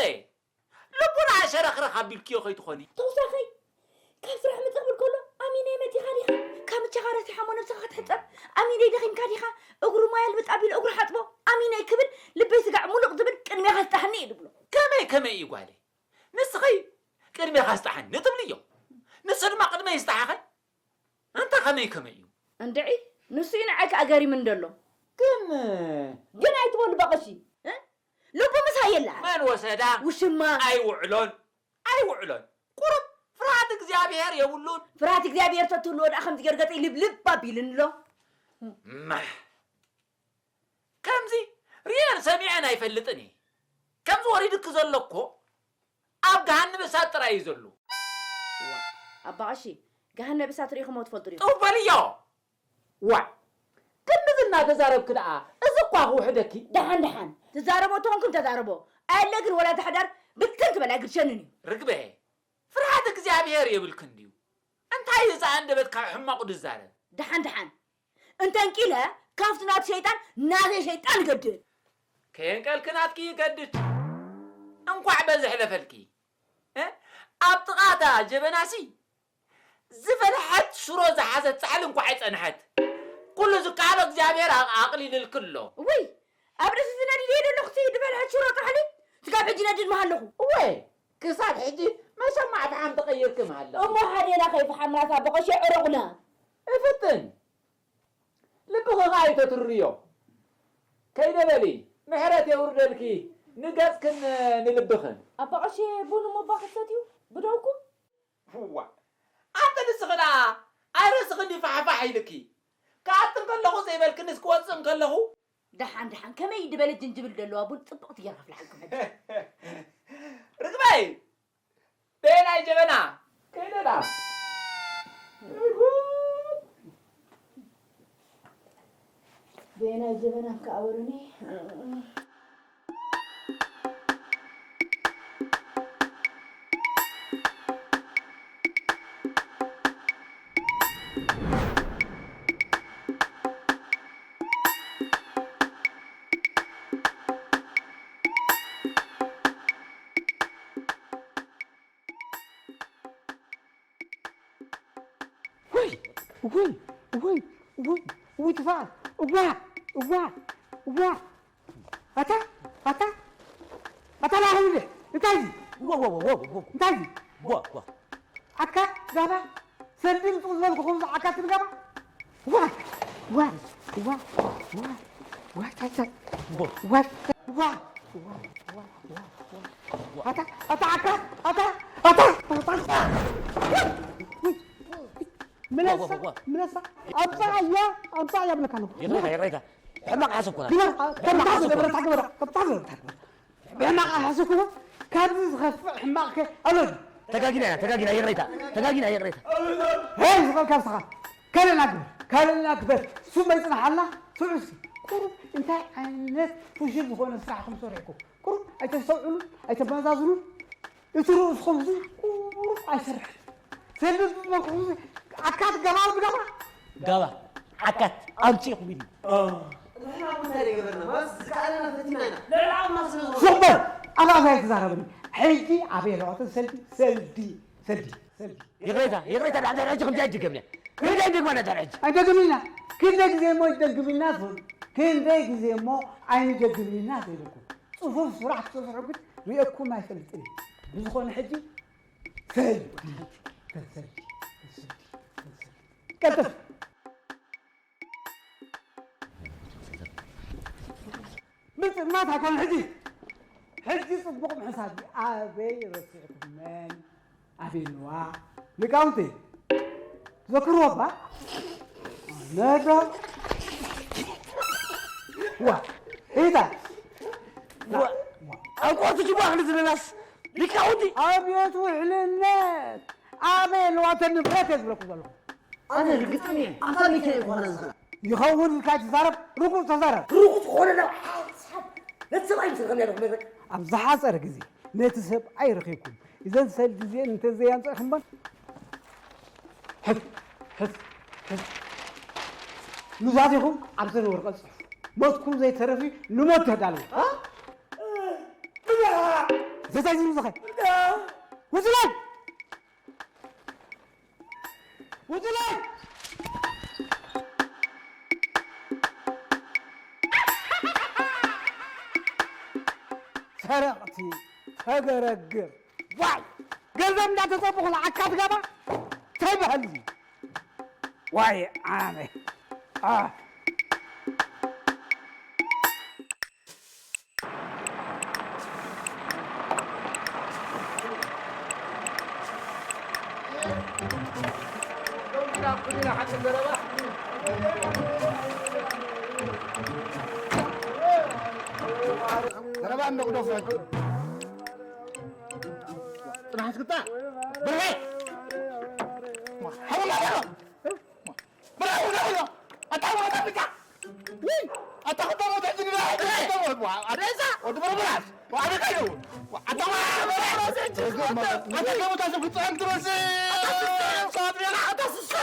ልቡና ሸረኽረኽ ኣቢልክዮ ከይትኾኒ። ተውሳኸይ ካብ ስራሕ ምጽእ ክብል ከሎ ኣሚነይ መጺኻ ዲኻ ካብ ምቻኻ ረሲሓሞ ነብስኻ ክትሕጸብ ኣሚነይ ደኺምካ ዲኻ እግሩ ማይ ኣልብጥ ኣቢሉ እግሩ ሓጽቦ ኣሚነይ ክብል ልበይ ስጋዕ ሙሉቕ ዝብል ቅድሜኻ ስጣሕኒ እዩ ዝብሎ። ከመይ ከመይ እዩ ጓለይ ንስኺ ቅድሜኻ ስጣሕኒ ትብልዮ ንሱ ድማ ቅድመይ ይስጣሓኸ እንተ ከመይ ከመይ እዩ እንድዒ ንሱ እዩ ንዓይ ከኣ ገሪምኒ ዘሎ። ግን ግን ኣይትበሉ በቐሺ እ? ልቡ ምሳይ የላ መን ወሰዳ ውሽማ ኣይውዕሎን ኣይውዕሎን ቁሩብ ፍርሃት እግዚኣብሔር የብሉን ፍርሃት እግዚኣብሔር ተትህልዎ ደኣ ከምዚ ገርገጸይ ልብልብ ኣቢልኒ ኣሎ ማሕ ከምዚ ርእየን ሰሚዐን ኣይፈልጥን እየ ከምዚ ወሪድኪ ዘሎ እኮ ኣብ ገሃነብ እሳት ጥራይ እዩ ዘሎ። ኣባ ቀሺ፣ ገሃነብ እሳት ርኢኹሞ ትፈልጡ ዲኹም? ጥውፈልዮ! ዋእ! ክንድዚ እናተዛረብኪ ደኣ እዚ እኳ ክውሕደኪ። ደሓን ደሓን፣ ትዛረቦ ተኾንኩም ተዛረቦ። ኣየለ ግን ወላ እታ ሓዳር ብትን ትበል ኣይግድሸንን እዩ። ርግበ፣ ፍርሃት እግዚኣብሄር የብልክን ድዩ? እንታይ እዩ እዚ ኣንደበት ካብ ሕማቑ ዝዛረብ? ደሓን ደሓን፣ እንተንቂለ ካብቲ ናቱ ሸይጣን ናተይ ሸይጣን ይገድድ። ከየንቀልኪ ናትኪ ይገድድ። እንኳዕ በዚ ሕለፈልኪ። እ? ኣብ ጥቓ እታ ጀበናሲ ዝፈለሐት ሽሮ ዝሓዘት ጻሕሊ እንኳዕ ኣይጸንሐት። ኩሉ ዝከኣሎ እግዚኣብሔር ኣቕ- ኣቕሊልልኪ ኣሎ። ውይ ኣብ ርእሲ ዝነድድ እየ ዘለኹ እቲ ዝፈለሐት ሽሮ ጻሕሊ ስጋብ ሕጂ ነድድ ምሃለኹ። እወ ክሳብ ሕጂ መሸማዕ ፈሓም ተቐይርኪ ምሃለኹ። እሞ ሓዴና ከይፈሓምናታ በቐሸ ዕረቑና። እፍትን ልብኺ ኸኣ ኣይተትርርዮ። ከይደ በሊ፣ ምሕረት የውርደልኪ ንገጽክን ንልብኽን። ኣባ ቀሼ ቡን እሞ እባ ክትሰትዩ ብደውኩም? እዋ፣ ኣንተ ንስኺ ደኣ ኣይ ርእስኺ እንዲ ፋሕፋሕ ኢልኪ። ክኣቱ እንከለኹ ዘይበልክንስ ክወጽእ እንከለኹ። ደሓን ደሓን ከመይ ድበለ ጅንጅብል ደለዋ ቡን ጽብቕቲ ጌርካ ኣፍልሓልኩም ሕጂ። ርግበይ! በየናይ ጀበና? ከይደላ። በየናይ ጀበና ከኣ በሉኒ። ወይ ወይ ወይ ወይ ወይ ጥፋ እዋ እዋ እዋ ኣታ ኣታ ኣታ ላሁለ እንታይ እንታይ ኣካ ጋባ ሰልዲ ምጡ ዝበልኩ ከምዚ ኣካ ትንጋባ ዋ ዋ ዋ ዋ ዋ ታይ ታይ ዋ ዋ ኣታ ኣታ ኣካ ኣታ ኣታ ኣታ ምለሳ ምለሳ ኣምፃ እያ ኣምፃ እያ ብለካ ኣለኹ ይረዳ ይረዳ ሕማቕ ሓሰብኩ ግበር ከምታ ዝገበረታ ግበራ ከምታ ዝገበረታ ግበራ ብሕማቕ ሓሰብኩ ካብዚ ዝኸፍእ ሕማቕ ከ ኣሎ ተጋጊና ኢና ተጋጊና ይቕሬታ ተጋጊና ይቕሬታ ሄይ ዝበልካ ንስኻ ካልእና ግበር ካልእና ግበር ሱመይ ፅናሓልና ስዑ እስኪ ቁሩብ እንታይ ዓይነት ፍሹል ዝኾነ ስራሕ ከም ሰሪሕኩም ቁሩብ ኣይተስተውዕሉን ኣይተመዛዝኑን እቲ ርእስኹም እዚ ቁሩብ ኣይሰርሕን ሰልዲ ዝመልክኹም እዚ ኣካት ገባር ብገባር ጋባ ዓካት ኣምፂኹም ኢሉ ንሕና እንታይ ደገበርና ማለት ዝከኣለና ፈቲና ኢና ልዕሊ ዓቕምና ስለ ዝኾነ ሱቕ በል ኣባእዛ ኣይትዛረበኒ ሕጂ ኣበይ ኣለዋ እተን ሰልዲ ሰልዲ ሰልዲ ሰልዲ ይቕሬታ ይቕሬታ ዳሕዳር ሕጂ ከምዚ ኣይድገምና ክንደይ ደግመና ዳሕዳር ሕጂ ኣይደግምና ክንደይ ግዜ እሞ ይደግምና ትብል ክንደይ ግዜ እሞ ኣይንደግምና ትብል እኮ ጽፉፍ ስራሕ ክትሰርሑ ግን ርእየኩም ኣይፈልጥን እዩ ብዝኾነ ሕጂ ሰልዲ ሰልዲ ሰልዲ ቀልጥፍ ምጥማት ኣይኮነ ሕጂ ሕጂ ጽቡቕ ምሕሳብ ኣበይ ረሲዕኩመን ኣበይ ኣለዋ ሊቃውንቲ ዘክርዎ እባ ነዶ ዋ ኢታ ኣብ ቆርቱ ጅባ ክልዝለላስ ሊቃውንቲ ኣብዮት ውሕልነት ኣበይ ኣለዋ እተን ንብረት እየ ዝብለኩም ዘለኹ ኣነ ርግጸኛ እየ፣ ኣታ ሚካኤል ዝኾነ ዝኽእል። ይኸውን ኢልካ ትዛረብ፣ ርጉጽ ተዛረብ። ርጉጽ ዝኾነ ናብ ሓሳብ ነቲ ሰብኣይ ምስል ከም ያለኹ መድረክ ኣብ ዝሓጸረ ግዜ ነቲ ሰብ ኣይረኺብኩም። እዘን ሰልዲ እዚአን እንተዘያምጻእኹምበን፣ ሕፍ፣ ሕፍ፣ ሕፍ። ኑዛዜኹም ኣብዘን ወረቐት ጽሕፉ። ሞትኩም ዘይተረፊ ንሞት ተዳለዉ። እ? ዘዛይ ዝብሉ ዝኸ? ውዝላይ! ውዝላይ! ሰረቕቲ፣ ተገረግር። ዋይ! ገንዘብ እንዳተጸበኹ ንዓካ ትገባ? እንታይ ባህል እዩ? ዋይ፣ ኣነ። ኣ። ዘረባ እንዶ ግደፎ። ጽናሕ እስክታ። ብርሄ! ሓውና በሎ! ብርሄ፣ ብርሄ፣ ብርሄ! ኣታ ወረዳ ብቻ! ውይ! ኣታ ክዳን ወደ ጅግና! ሬሳ! ወዲ በርበራስ! ወዓደ ካይዱ! ኣታ ወረዳ በሎ! ኣታ ከመታ ሰብ ክጸን ትረሲ! ኣታ ስሰ! ኣታ ስሰ!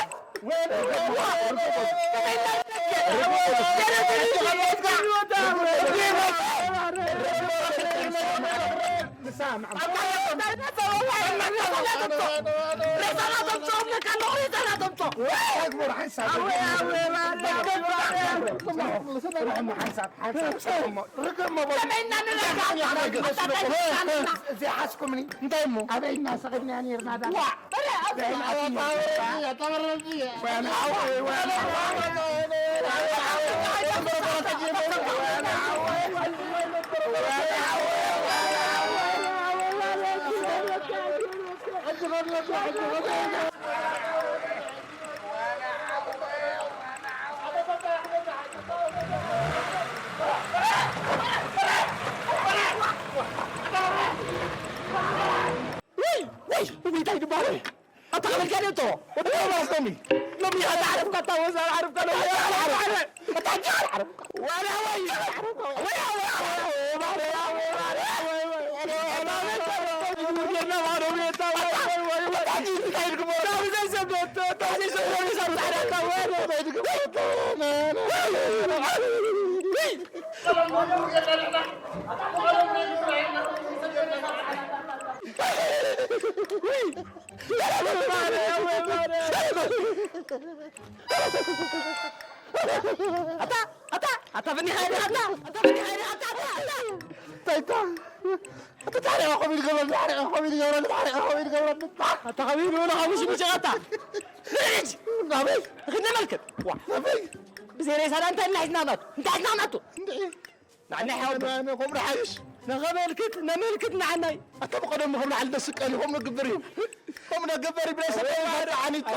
ዘይሓስኩምኒ እንታይ እሞ ኣበይና ሰቒድና ነርና ዳ ወይ ወይ እንታይ ድባል ኣታ ከመልካ ደቶ ወደ ማስተሚ ሎሚ ኣታ ዓረፍካ ኣታ ወዛ ዓረፍካ ሎሚ ኣታ ዓረፍ ኣታ ዓረፍ ወላ ወይ ኣታ ኣታ ኣታ በኒ ሃይዲ ኣታ ኣታ በኒ ሃይዲ ኣታ ኣታ ኣታ ታይታ ኣታ ታሪያ ኮሚድ ገበል ታሪያ ኮሚድ ገበል ታሪያ ኮሚድ ገበል ኣታ ከቢድ ወላ ሐሙሽ ምጭ ኣታ ልጅ ናበይ ክንመልከት ዋ ናበይ ብዘይ ሬሳ እንታይ እናሒዝና ናቱ እንታይ እናናቱ እንዴ ንዓና ይሓወዱ። ኣነ ከምኡ ሓይሽ። ንኸመልክት ነመልክት ንዓናይ። ኣታ ብቐደም ከም ንዓል ደስ ቀል ከም ንግብር እዩ። ከም ንግብር እዩ ብለሰብ ዓኒት።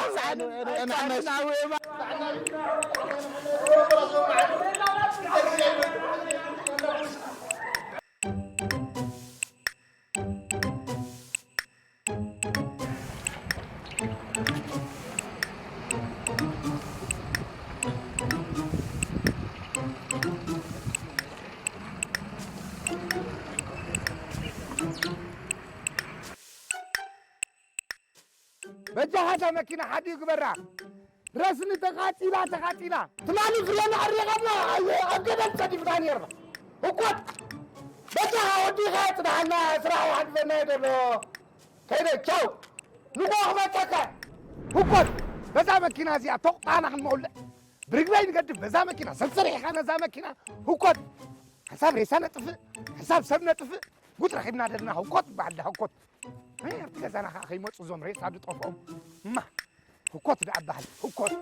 በጃኻ እዛ መኪና ሓዲ ግበራ። ረስኒ ተቓጺላ፣ ተቓጺላ። ትማሊ ፍሬና ኣሪቓና፣ ኣብ ገደል ጸዲፍና ኔርና። ህኮት! በጃኻ ወዲኻ ጽናሓልና፣ ስራሕ ይሓግዘና እዩ ዘሎ። ከይደ፣ ቻው! ንግሆ ክመጸካ። ህኮት! በዛ መኪና እዚኣ ቶቕጣና ክንመውልዕ። ብርግበይ ንገድፍ በዛ መኪና፣ ሰብሰሪሕኻ ነዛ መኪና። ህኮት! ሓንሳብ ሬሳ ነጥፍእ፣ ሓንሳብ ሰብ ነጥፍእ። ጉድ ረኺብና ደለና፣ ህኮት ይበሃል፣ ህኮት። ኣይ፣ ኣብቲ ገዛና ኸዓ ከይመጹ እዞም ሬሳ ዝጠፍኦም። እማ፣ ህኮት ደኣ በሃል፣ ህኮት።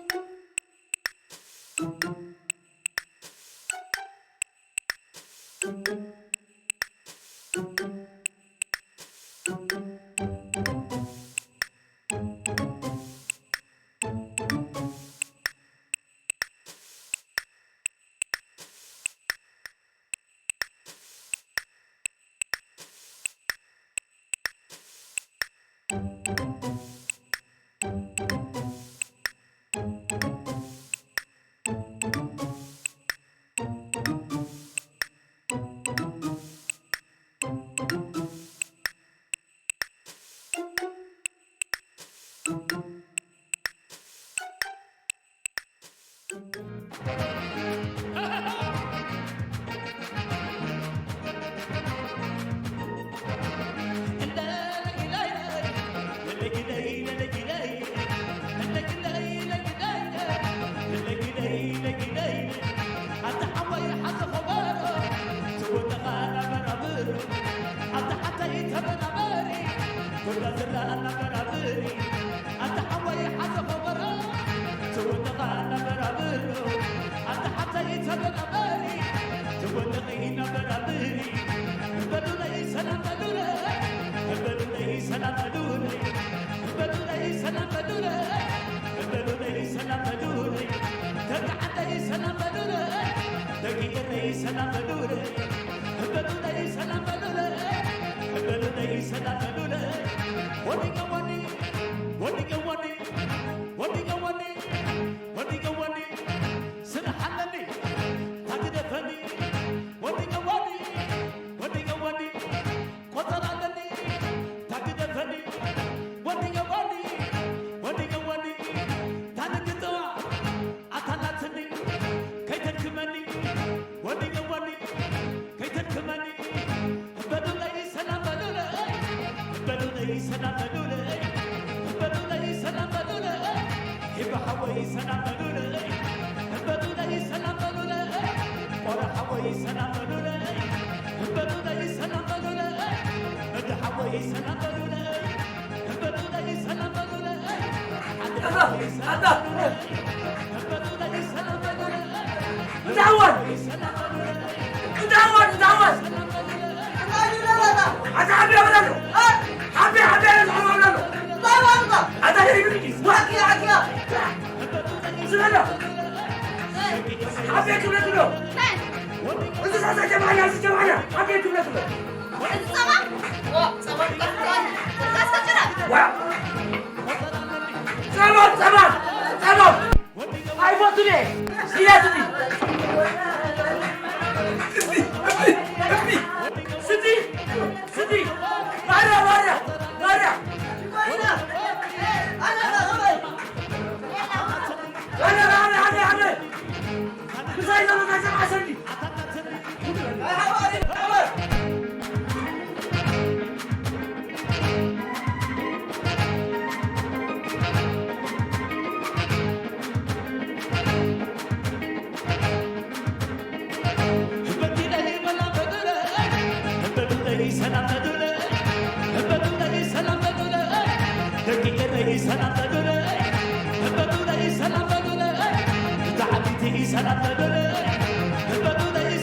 ስራሕ ኣለኒ ታግደፈኒ ወዲ ገዋኒ ወዲ ገዋኒ ቆጸራ ኣለኒ ታግደፈኒ ወዲ ገዋኒ ወዲ ገዋኒ ታንግጠዋ ኣታላትኒ ከይተድክመኒ ወዲ ገዋኒ ከይተድክመኒ በሉለይ ሰላም በሉለይ በሉለይ ሰላም በሉለይ በሉለይ ሰላም በሉለይ ሂባ ሓወይ ሰላም በሉለይ በሉለይ ሰላም በሉለይ ቆረ ሓወይ ሰላም በሉለይ በሉለይ ሰላም በሉለይ መድ ሓወይ ሰላም በሉለይ በሉለይ ሰላም በሉለይ ሓንቲ ሓወይ ሰላም በሉለይ በሉለይ ሰላም በሉለይ ብታወር ብታወር ብታወር ኣታ ሓቢ ኣበላሉ ሓቢ ሓቢ ኣበላሉ ኣታ ይብልኒ ዋኪ ኣኪያ ዝበለ ሓቢ ክብለትሎ እዚ ሳሳ ጀማና እዚ ጀማና ሓቢ ክብለትሎ ዋ ጸባብ ጸባብ ጸባብ ኣይፈቱን እየ። ሽያት እዚ። ስቲ፣ ስቲ። ባርያ፣ ባርያ፣ ባርያ። ባርያ፣ ባርያ፣ ባርያ። ምሳይ ዘሎ ናይ ሰብዓ ሰንቲ።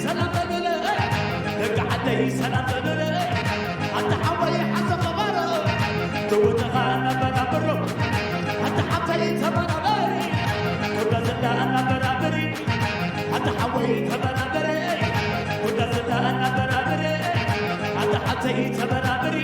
ሰላም በሉለይ፣ ደቂ ዓደይ ሰላም በሉለይ። ኣታ ሓወይ ሓዘ ኸባሮ፣ ትውንኻ እናበራብሮ። ኣታ ሓብተይ ተበራበሪ፣ ኩዳ ዘላ እናበራብሪ። ኣታ ሓወይ ተበራበሪ፣ ኩዳ ዘላ እናበራብሪ። ኣታ ሓብተይ ተበራበሪ።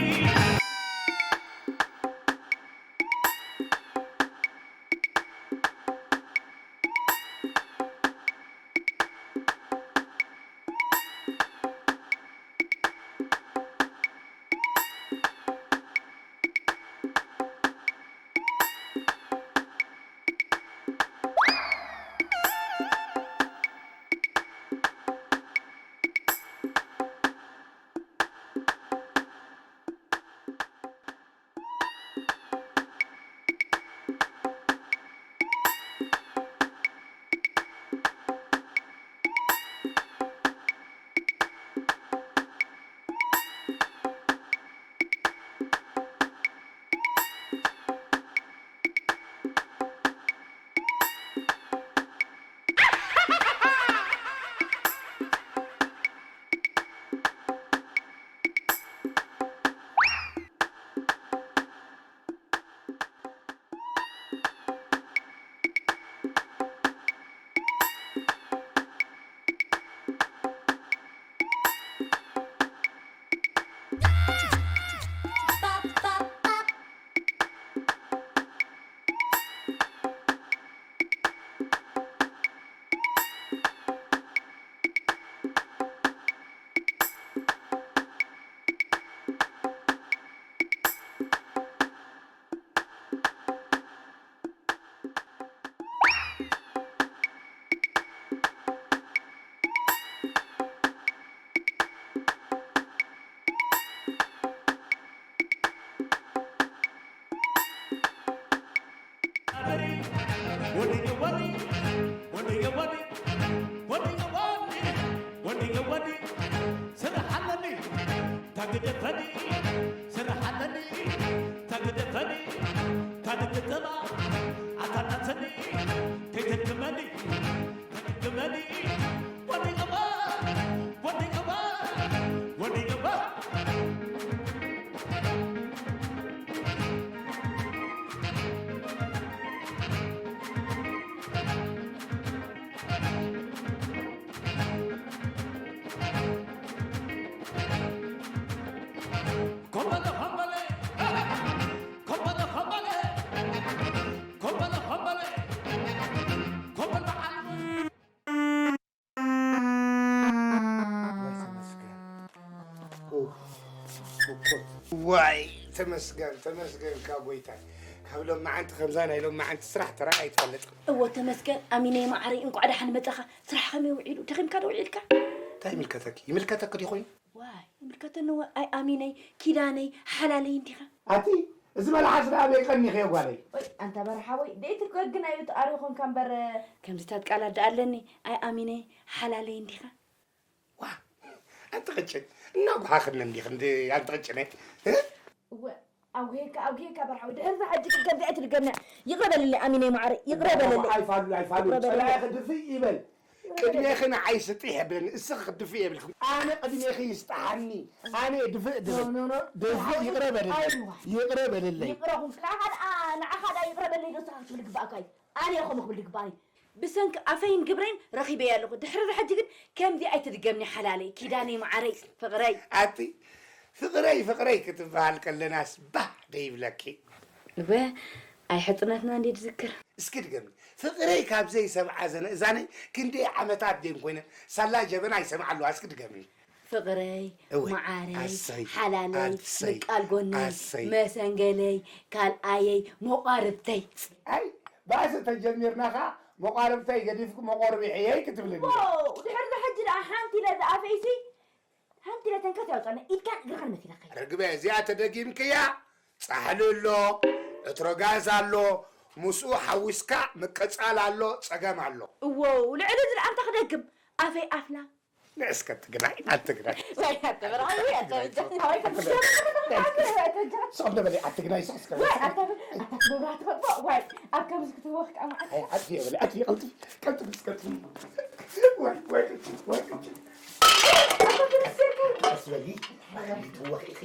ዋይ፣ ተመስገን፣ ተመስገን ካብ ጎይታይ። ካብ ሎም መዓንቲ ከምዛ ናይ ሎም መዓንቲ ስራሕ ተራእያ ኣይትፈልጥ። እዎ ተመስገን፣ ኣሚነይ መዓረይ፣ እንቋዕ ደሓን መጻኻ። ስራሕ ከመይ ውዒሉ? ደኺምካ ዶ ውዒልካ? እንታይ ይምልከተኪ? ይምልከተኪ ዲዩ ኮይኑ? ዋይ፣ ይምልከተኒ እወ። ኣይ ኣሚነይ፣ ኪዳነይ፣ ሓላለይ እንዲኻ። ኣቲ፣ እዚ መልሓስ ደኣ በይ ቀኒኽዮ ጓለይ? ወይ፣ ኣንታ በርሓ ወይ፣ ደይቲ ክወግን ኣዩ ተኣሪኹ እንካ እምበር። ከምዚታት ቃላት ደኣ ኣለኒ። ኣይ ኣሚነይ፣ ሓላለይ እንዲኻ። ዋ፣ ኣንቲ ቅጭን፣ እናጓሓኽኒ እንዲኽ፣ እንዲ ኣንቲ ቅጭነይ። እ? እወ፣ ኣጉሄካ፣ ኣጉሄካ በርሓዊ። ድሕሪ እዚ ሕጂ ግን ከምዚ ኣይትድገምና። ይቕረ በልለይ ኣሚነይ መዓረይ፣ ይቕረ በልለይ። ኣይፋሉ፣ ኣይፋሉ። ይቕረ በልለይ። ጸላኢ ክድፍእ ይበል። ቅድሜኺ ንዓይ ስጢሕ የብለኒ፣ እስኺ ክትድፍእ የብልክን። ኣነ ቅድሜኺ ይስጥሓኒ፣ ኣነ እየ ድፍእ ድብል። ኖ፣ ኖ፣ ኖ። ድፍእ፣ ይቕረ በልለይ። ኣይዋ። ይቕረ በልለይ። ይቕረ ኩንካ፣ ንዓኻ ደኣ፣ ንዓኻ ደኣ ይቕረ በልለይ ዶ ንስኻ ክትብል ግባእካ እዩ። ኣነ እየ ከምኡ ክብል ዝግባእኒ። ብሰንኪ ኣፈይን ግብረይን ረኺበያ ኣለኹ። ድሕሪ እዚ ሕጂ ግን ከምዚ ኣይትድገምኒ ሓላለይ፣ ኪዳነይ፣ መዓረይ፣ ፍቕረይ። ኣቲ ፍቕረይ፣ ፍቕረይ ክትበሃል ከለናስ ባህ ደይብለኪ። እወ፣ ኣይ ሕጽነትና እንዴ ትዝክር። እስኪ ድገምኒ። ፍቕረይ ካብ ዘይሰምዓ ዘነእዛነይ ክንደይ ዓመታት ድየን ኮይነን? ሳላ ጀበና ይሰምዓ ኣለዋ። እስኪ ድገምኒ። ፍቕረይ፣ እወ፣ መዓረይ፣ ኣሰይ፣ ሓላለይ፣ ኣሰይ፣ ምቃል ጎነይ፣ ኣሰይ። መሰንገለይ፣ ካልኣየይ፣ መቋርብተይ። ኣይ፣ ባእሲ ተጀሚርና ኸኣ መቋርብተይ ገዲፍኩ መቆርቢዐየይ ክትብልኒ። ዋው፣ ድሕሪ እዚ ሕጂ ደኣ ሓንቲ ኢለ ዝኣፈይሲ፣ ሓንቲ ኢለ ተንከስ ያውጣና፣ ኢድካን እግርኻን መሲለኸይ። ርግበ፣ እዚኣ ተደጊምክያ፣ ጻሕሊ ኣሎ፣ ዕትሮ ጋዝ ኣሎ፣ ምስኡ ሓዊስካ ምቅጻል ኣሎ፣ ጸገም ኣሎ። እዎ፣ ልዕሊ እዚ ደኣ እንታይ ክደግም? ኣፈይ ኣፍላ። ንእስከ ትግራይ፣ ኣትግራይ። ወይ ኣተ በርሃዊ፣ ኣተ በጃ። ኣዋይ፣ ኣተ በጃ። ኣተ በጃ። ስቕ እንደ በሊ፣ ኣትግራይ፣ ስቕ እስከ። ወይ ኣተ በ-፣ ኣተ ክትገብራ ትፈልጦ? ወይ ኣብ ከምዚ ክትህወኽ ከዓ መዓት። ኣይ፣ ኣትየ በሊ፣ ኣትየ፣ ቀልጥፊ፣ ቀልጥፊ፣ ቀልጥፊ። ወይ፣ ወይ፣ ወይ፣ ወይ። ኣተ ክትስከ። ቀስ በሊ፣ ትወኺ ኢኺ።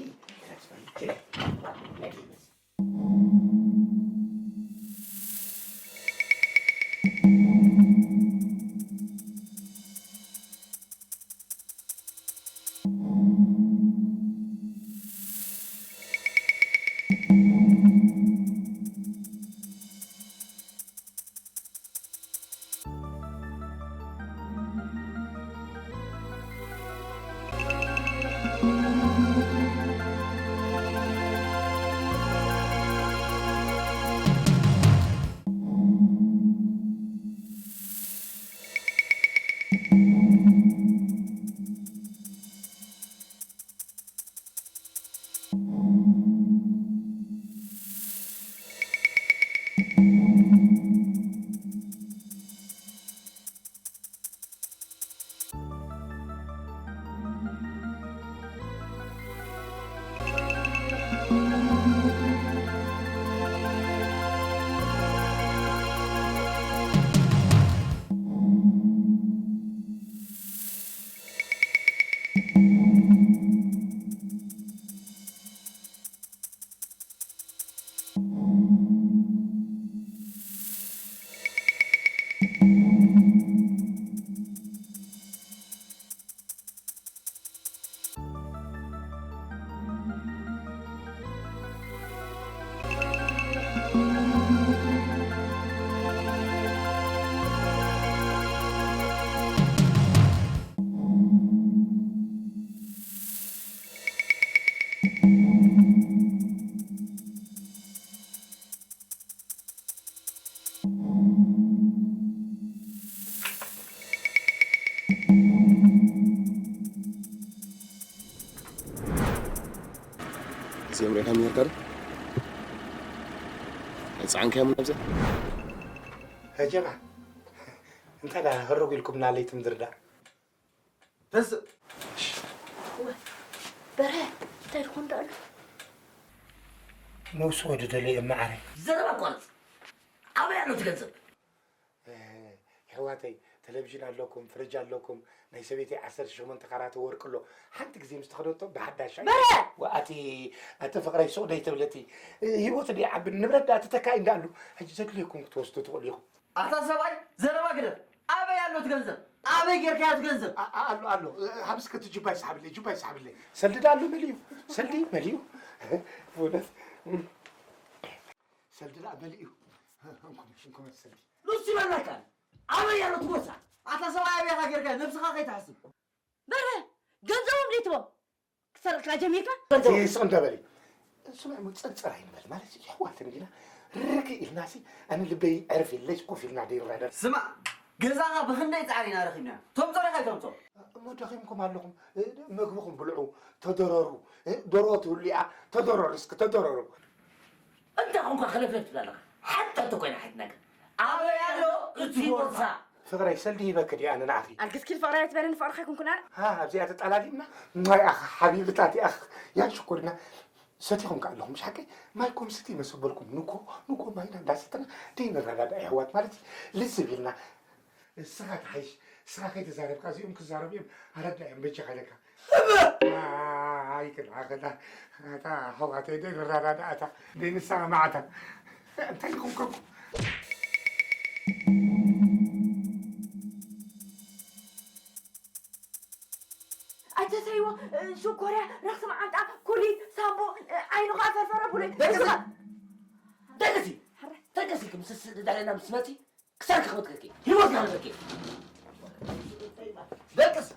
ቀስ በሊ፣ ችለ። እዚኦም ርኢኻዮም ነርካ ዶ? ኣይጸዓንካዮምን ኣብዚኣ? ኣጀባ፣ እንታይ ደኣ ህርጉ ኢልኩምና ለይቲ ምድሪ ደኣ? ተስ- ወ-፣ በርሀ፣ እንታይ ድኾን ደኣ ኣሎ? ነብሱ ወዲ ደለየ እመ ዓረይ። ዘረባ ኣቋርጽ። ኣበይ ኣሎ እቲ ገንዘብ? እ፣ የሕዋተይ፣ ቴሌቪዥን ኣለኩም፣ ፍርጅ ኣለኩም፣ ናይ ሰበይተይ ዓሰርተ ሸሞንተ ካራት ወርቂ ኣሎ። ሓንቲ ግዜ ምስ ተኸደቶ ብሓዳሽ ኣይ-፣ በረ! ወ-፣ ኣቲ፣ ኣቲ ፍቕረይ ሱቕ ደይ ትብል እቲ፣ እ፣ ህይወት ደይ ዓቢ ንብረት ደኣ ትተካኢ እንዳኣሉ። ሕጂ ዘድልየኩም ክትወስዱ ትኽእሉ ኢኹም። ኣታ ሰብኣይ፣ ዘረባ ግደፍ። ኣበይ ኣሎ እቲ ገንዘብ? ኣበይ ጌርካዮ እቲ ገንዘብ? ኣ-፣ ኣ-፣ ኣሎ፣ ኣሎ። እ፣ ሃብስከ እቲ ጁባ ይስሓብለይ፣ ጁባ ይስሓብለይ። ሰልዲ ደኣ ኣሎ መሊኡ። ሰልዲ መሊኡ። ብእውነት። ሰልዲ ደኣ መሊኡ። እንኮ፣ እንኮ ሰልዲ። ሉሲ በላካ። ኣበይ ኣሎ እቲ ቦርሳ? ኣታ ሰብኣይ ኣበይ ኢኻ ጌርካዮ? ነብስኻ ከይትሓስብ። በረ፣ ገንዘቦም ዘይትቦም። ክሰርቅካ ጀሚርካ? ገንዘቦም። ስቕ እንተ በሊ። ስምዕ እሞ፣ ጸንጸር ኣይንበል ማለት እዩ። ኣሕዋት እንዲና፣ ርግእ ኢልናሲ፣ ኣነ ልበይ ዕርፍ ኢለስ ኮፍ ኢልና ደይረዳዳ። ስማዕ፣ ገዛኻ ብኽንደይ ጻዕር ኢና ረኺብናዮ። ተምጾ ዶ ኣይተምጾ? እሞ ደኺምኩም ኣለኹም፣ እ፣ መግብኹም ብልዑ፣ ተደረሩ፣ እ፣ ደርሆ ትህሉ እያ፣ ተደረሩ እስኪ፣ ተደረሩ። እንታይ ኾንካ ክለፍለፍ ትብል ኣለኻ? ሓንቲ ሕቶ ኮይና ሓትናገር። ኣበይ ኣሎ እቲ ቦርሳ? ፍቕረይ፣ ሰልዲ ሂበኪ ድየ ኣነ ንዓኺ? ኣልግስኪ ፍቕረይ ኣይትበለኒ፣ ፍቕርኻ ኣይኮንኩን ኣነ። ሃ፣ ኣብዚኣ ተጠላሊምና? ማይ ኣኻ ሓቢብታት ኣኽ፣ ያን ሽኮሪና። ሰቲኹም ከ ኣለኹም፣ ምሽ ሓቀይ? ማይኩም ስቲ መሰበልኩም፣ ንጎ፣ ንጎ ማይና እንዳሰተና ደይንረዳዳእ ኣሕዋት ማለት እዩ። ልዝብ ኢልና። እስኻ ትሓይሽ፣ እስኻ ከይተዛረብካ እዚኦም ክዛረቡ እዮም፣ ኣረዳእዮም በጃኻ ኢለካ። ኣይክልዓኸላ፣ ኣታ ኣሕዋተይ ደይንረዳዳእ፣ ኣታ ደይንሰማማዕ፣ ኣታ እንታይ ኢኹም ከ? ኣይተሰይዎ፣ ሽኮርያ፣ ረኽሲ መዓንጣ፣ ኩሊት፣ ሳምቦ፣ ዓይኑ ኸዓ ፈርፈረ፣ ቡለ። ደቅሲ! እስኻ! ደቅሲ! ሕረ። ደቅሲ፣ ምስ፣ ምስ፣ ዳሕና ምስ መጺ፣ ክሳድኪ ክበትከኪ፣ ህይወትኪ ክበትከኪ። ደቅስ!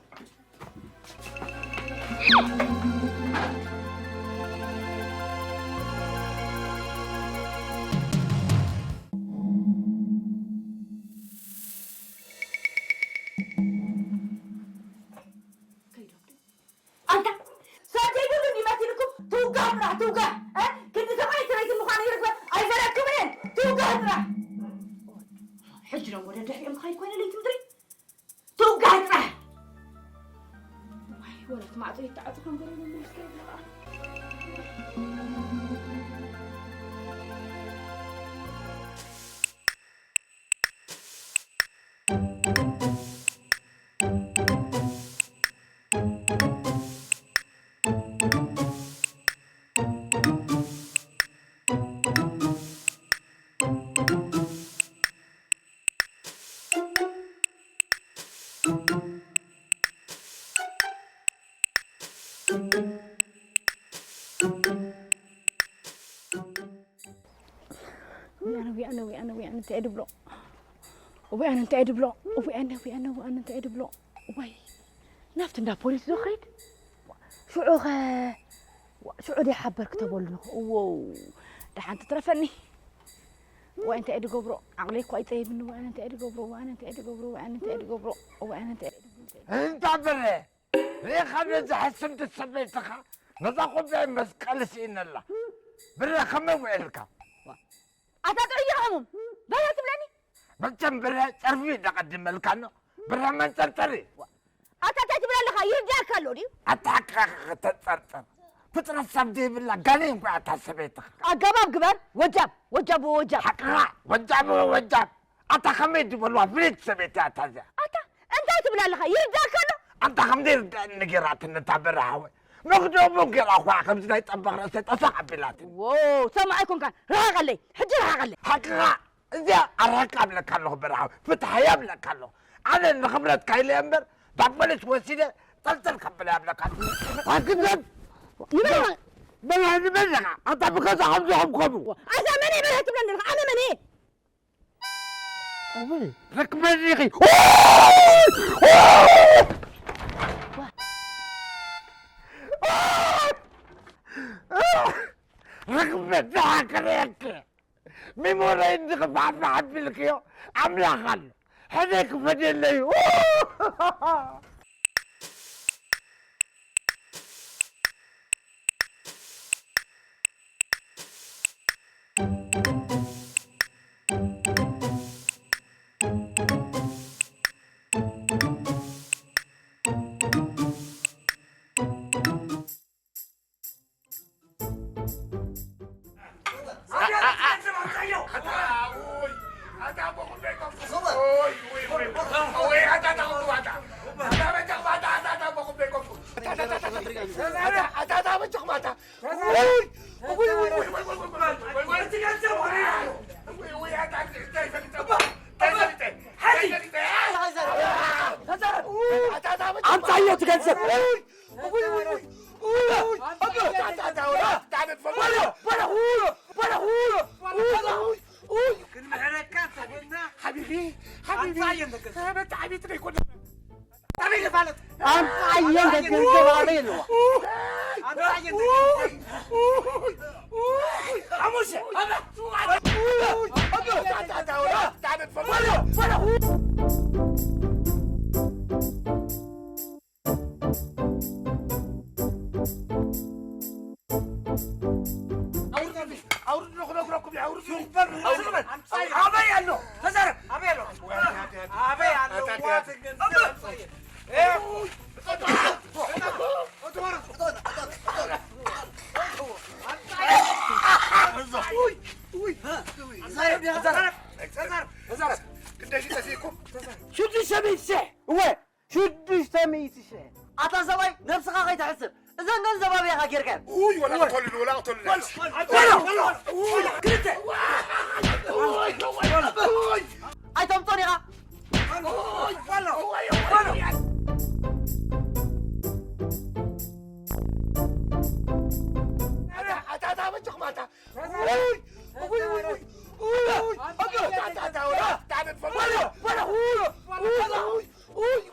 ኣንታ፣ ሰብ ዘይብሉ እንዲ መሲልኩም ትውጋህ ጥራሕ ትውጋህ፣ እ? ክንዲ ሰብኣይ ሰበይቲ ምዃኑ ይርግበ ኣይፈለጥኩምን እየን። ትውጋህ ጥራሕ። ሕጂ ደሞ ደድሕሪኦም ክኸይድ ኮይነ ለይቲ ምድሪ። ትውጋህ ጥራሕ። ዋይ፣ ወላ እቲ ማዕጾ ይተዓጽ ከም ገለ መመልስ ከይብላ። ወያነ፣ ወያነ፣ ወያነ፣ ወያነ፣ እንታይ ድብሎ? ወያነ፣ እንታይ ድብሎ? ወያነ፣ ወያነ፣ ወያነ፣ እንታይ ድብሎ? ወይ፣ ናብቲ እንዳ ፖሊስ ዶ ኸይድ? ሽዑ ኸ፣ ሽዑ ደይ ሓበር ክተበሉ? እዎ፣ ደሓን ትትረፈኒ። ወይ እንታይ ድገብሮ? ዓቕለይ እኮ ኣይጸይብኒ። ወይ ኣነ እንታይ ድገብሮ? ወይ ኣነ እንታይ ድገብሮ? ወይ ኣነ እንታይ ድገብሮ? ወይ ኣነ እንታይ ድገብሮ? እንታ በረ! ርኢኻ ነዛ ሕስምቲ ሰበይትኻ፣ ነዛ ኹባይ መስቀል ስኢነላ። ብረ ከመይ ውዒልካ? ኣታ ጥዑይ ሕሙም፣ በረ ትብለኒ? መቸም ብረ ጨርፊ ደቐድመልካ ኣሎ። ብረ መንጠርጠሪ። ኣታ እንታይ ትብል ኣለኻ? ይርዳእካ ኣሎ ድዩ? ኣታ ሓቅኻ ከተንጠርጥር። ፍጥረት ሰብ ዘይብላ ጋኔን እኮ እያ እታ ሰበይትኻ። ኣገባብ ግበር፣ ወጃብ፣ ወጃብ፣ ወጃብ። ሓቅኻ፣ ወጃብ፣ ወጃብ። ኣታ ከመይ ዝበልዋ ፍልይቲ ሰበይቲ እያ እታ እዚኣ። ኣታ እንታይ ትብል ኣለኻ? ይርዳእካ ኣሎ? ኣንታ ከም ዘይርዳእኒ ነጊራትኒ እታ በራሃወይ። መኽደቡ ገይራ እኳ ከምዚ ናይ ጠበቕ ርእሰይ ጠሰቕ ኣቢላትኒ። ዎ፣ ሰማዒ ኣይኮንካን። ርሓቐለይ፣ ሕጂ ርሓቐለይ። ሓቅኻ፣ እዚኣ ኣርሕቃ እብለካ ኣለኹ በራሃወይ። ፍትሓያ እብለካ ኣለኹ። ኣነ ንኽብረትካ ኢለ እምበር፣ ናብ ፖሊስ ወሲደ ጠልጠል ከብላ እብለካ ኣለኹ። ኣክዘብ! ይበላ! በላ ንበላ! ኣንታ ብገዛ ከም ዝኸምከሙ። ኣዛ መን እየ በርሀ ትብለኒ ኣለኻ? ኣነ መን እየ? ኣወይ፣ ረክበኒ ኢኺ። ረክበ ዝሓከረየኪ። ሚሞረይ እንድኽፋሕፋሕ ኣቢልክዮ ኣምላኽ ኣሎ። ሕደይ ክፈድየለይ። ኣምጻዮ እቲ ገንዘብ። ክንምሕረካ እንተኾንና፣ ሓቢቢ፣ ሓቢቢ፣ ኣምጻዮ እንተ ገንዘብ። ኣምጻዮ እንተ ገንዘብ ኣበይ ኣለዋ? ሓሙሽተ። ኣውርድ፣ ኣውርድ፣ ንኽነግረኩም እዩ፣ ኣውርድ። ኣውርድ በል። ኣበይ ኣሎ? ተዛረብ። ኣበይ ኣሎ? ኣበይ ኣሎ? ተዛረብ፣ ተዛረብ፣ ተዛረብ። ክንደይ ጠፊእኩም? ሽዱሽተ ሚእቲ ሽሕ። እወ። ሽዱሽተ ሚእቲ ሽሕ። ኣታ ሰብኣይ፣ ነብስኻ ከይትሕስብ፣ እዘን ገንዘብ ኣበይ ኢኻ ጌርካየን? ውይ፣ ወላ ቅተሉኒ፣ ወላ ቅተሉኒ። በሎ፣ በሎ፣ በሎ፣ በሎ፣ ክልተ። ውይ፣ ውይ፣ ውይ። ኣይተምጾን ኢኻ? በሎ፣ በሎ፣ በሎ። ኣታ፣ ኣታ፣ ኣታ፣ በጃኹም፣ ኣታ። ውይ፣ ውይ፣ ውይ፣ ውይ። ውይ፣ ኣታ፣ ኣታ፣ ኣታ፣ ወላ፣ ኣታ፣ ኣታ፣ በሎ፣ በሎ፣ ውይ፣ ውይ፣ ውይ።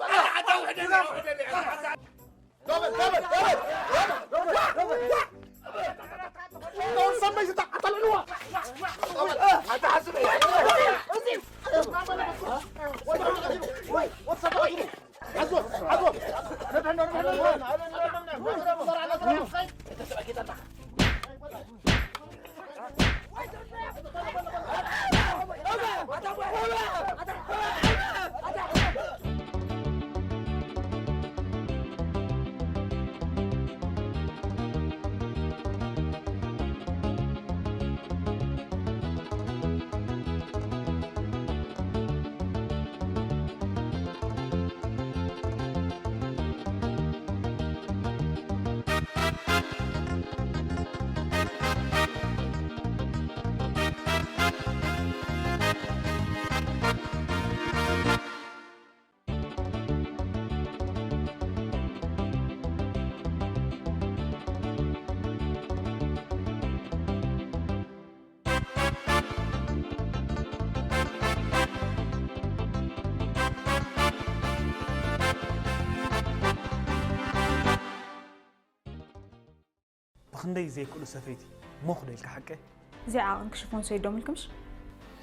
ብኽንደይ ዘይክእሉ ሰፈይቲ ሞኽ ዶ ኢልካ ሓቀይ? እዚኣ ዓቐንኪ ሽፎን ሰይዶም ኢልክምሽ?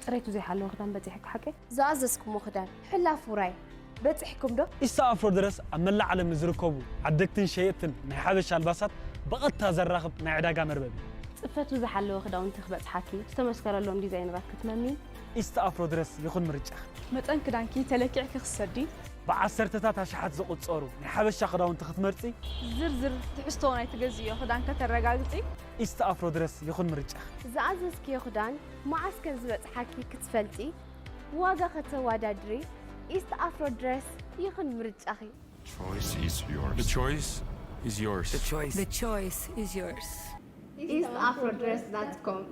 ጽሬቱ ዘይሓለወ ክዳን በጺሕኪ ሓቀይ? ዝኣዘዝኩሞ ክዳን፣ ሕላፍ ውራይ። በጺሕኩም ዶ? ኢስታ ኣፍሮ ድረስ ኣብ መላእ ዓለም ንዝርከቡ ዓደግትን ሸየጥትን ናይ ሓበሻ ኣልባሳት ብቐጥታ ዘራኽብ ናይ ዕዳጋ መርበብ እዩ። ጽፈቱ ዝሓለወ ክዳውንቲ ክበጽሓኪ፣ ዝተመስከረሎም ዲዛይነራት ክትመሚ። ኢስታ ኣፍሮ ድረስ ይኹን ምርጫኺ። መጠን ክዳንኪ ተለኪዕኪ ክትሰዲ። ብዓሰርተታት ኣሽሓት ዝቑጸሩ ናይ ሓበሻ ክዳውንቲ ክትመርጺ። ዝርዝር ትሕዝቶ ናይ ትገዝእዮ ክዳን ከተረጋግጺ። ኢስት ኣፍሮ ድረስ ይኹን ምርጫኺ። ዝኣዘዝክዮ ክዳን መዓስ ከም ዝበጽሓኪ ክትፈልጢ፣ ዋጋ ከተወዳድሪ፣ ኢስት ኣፍሮ ድረስ ይኹን ምርጫኺ። Choice is yours. The choice is yours. The choice. The choice is yours. ኢስት ኣፍሮ ድረስ ዳት ኮም።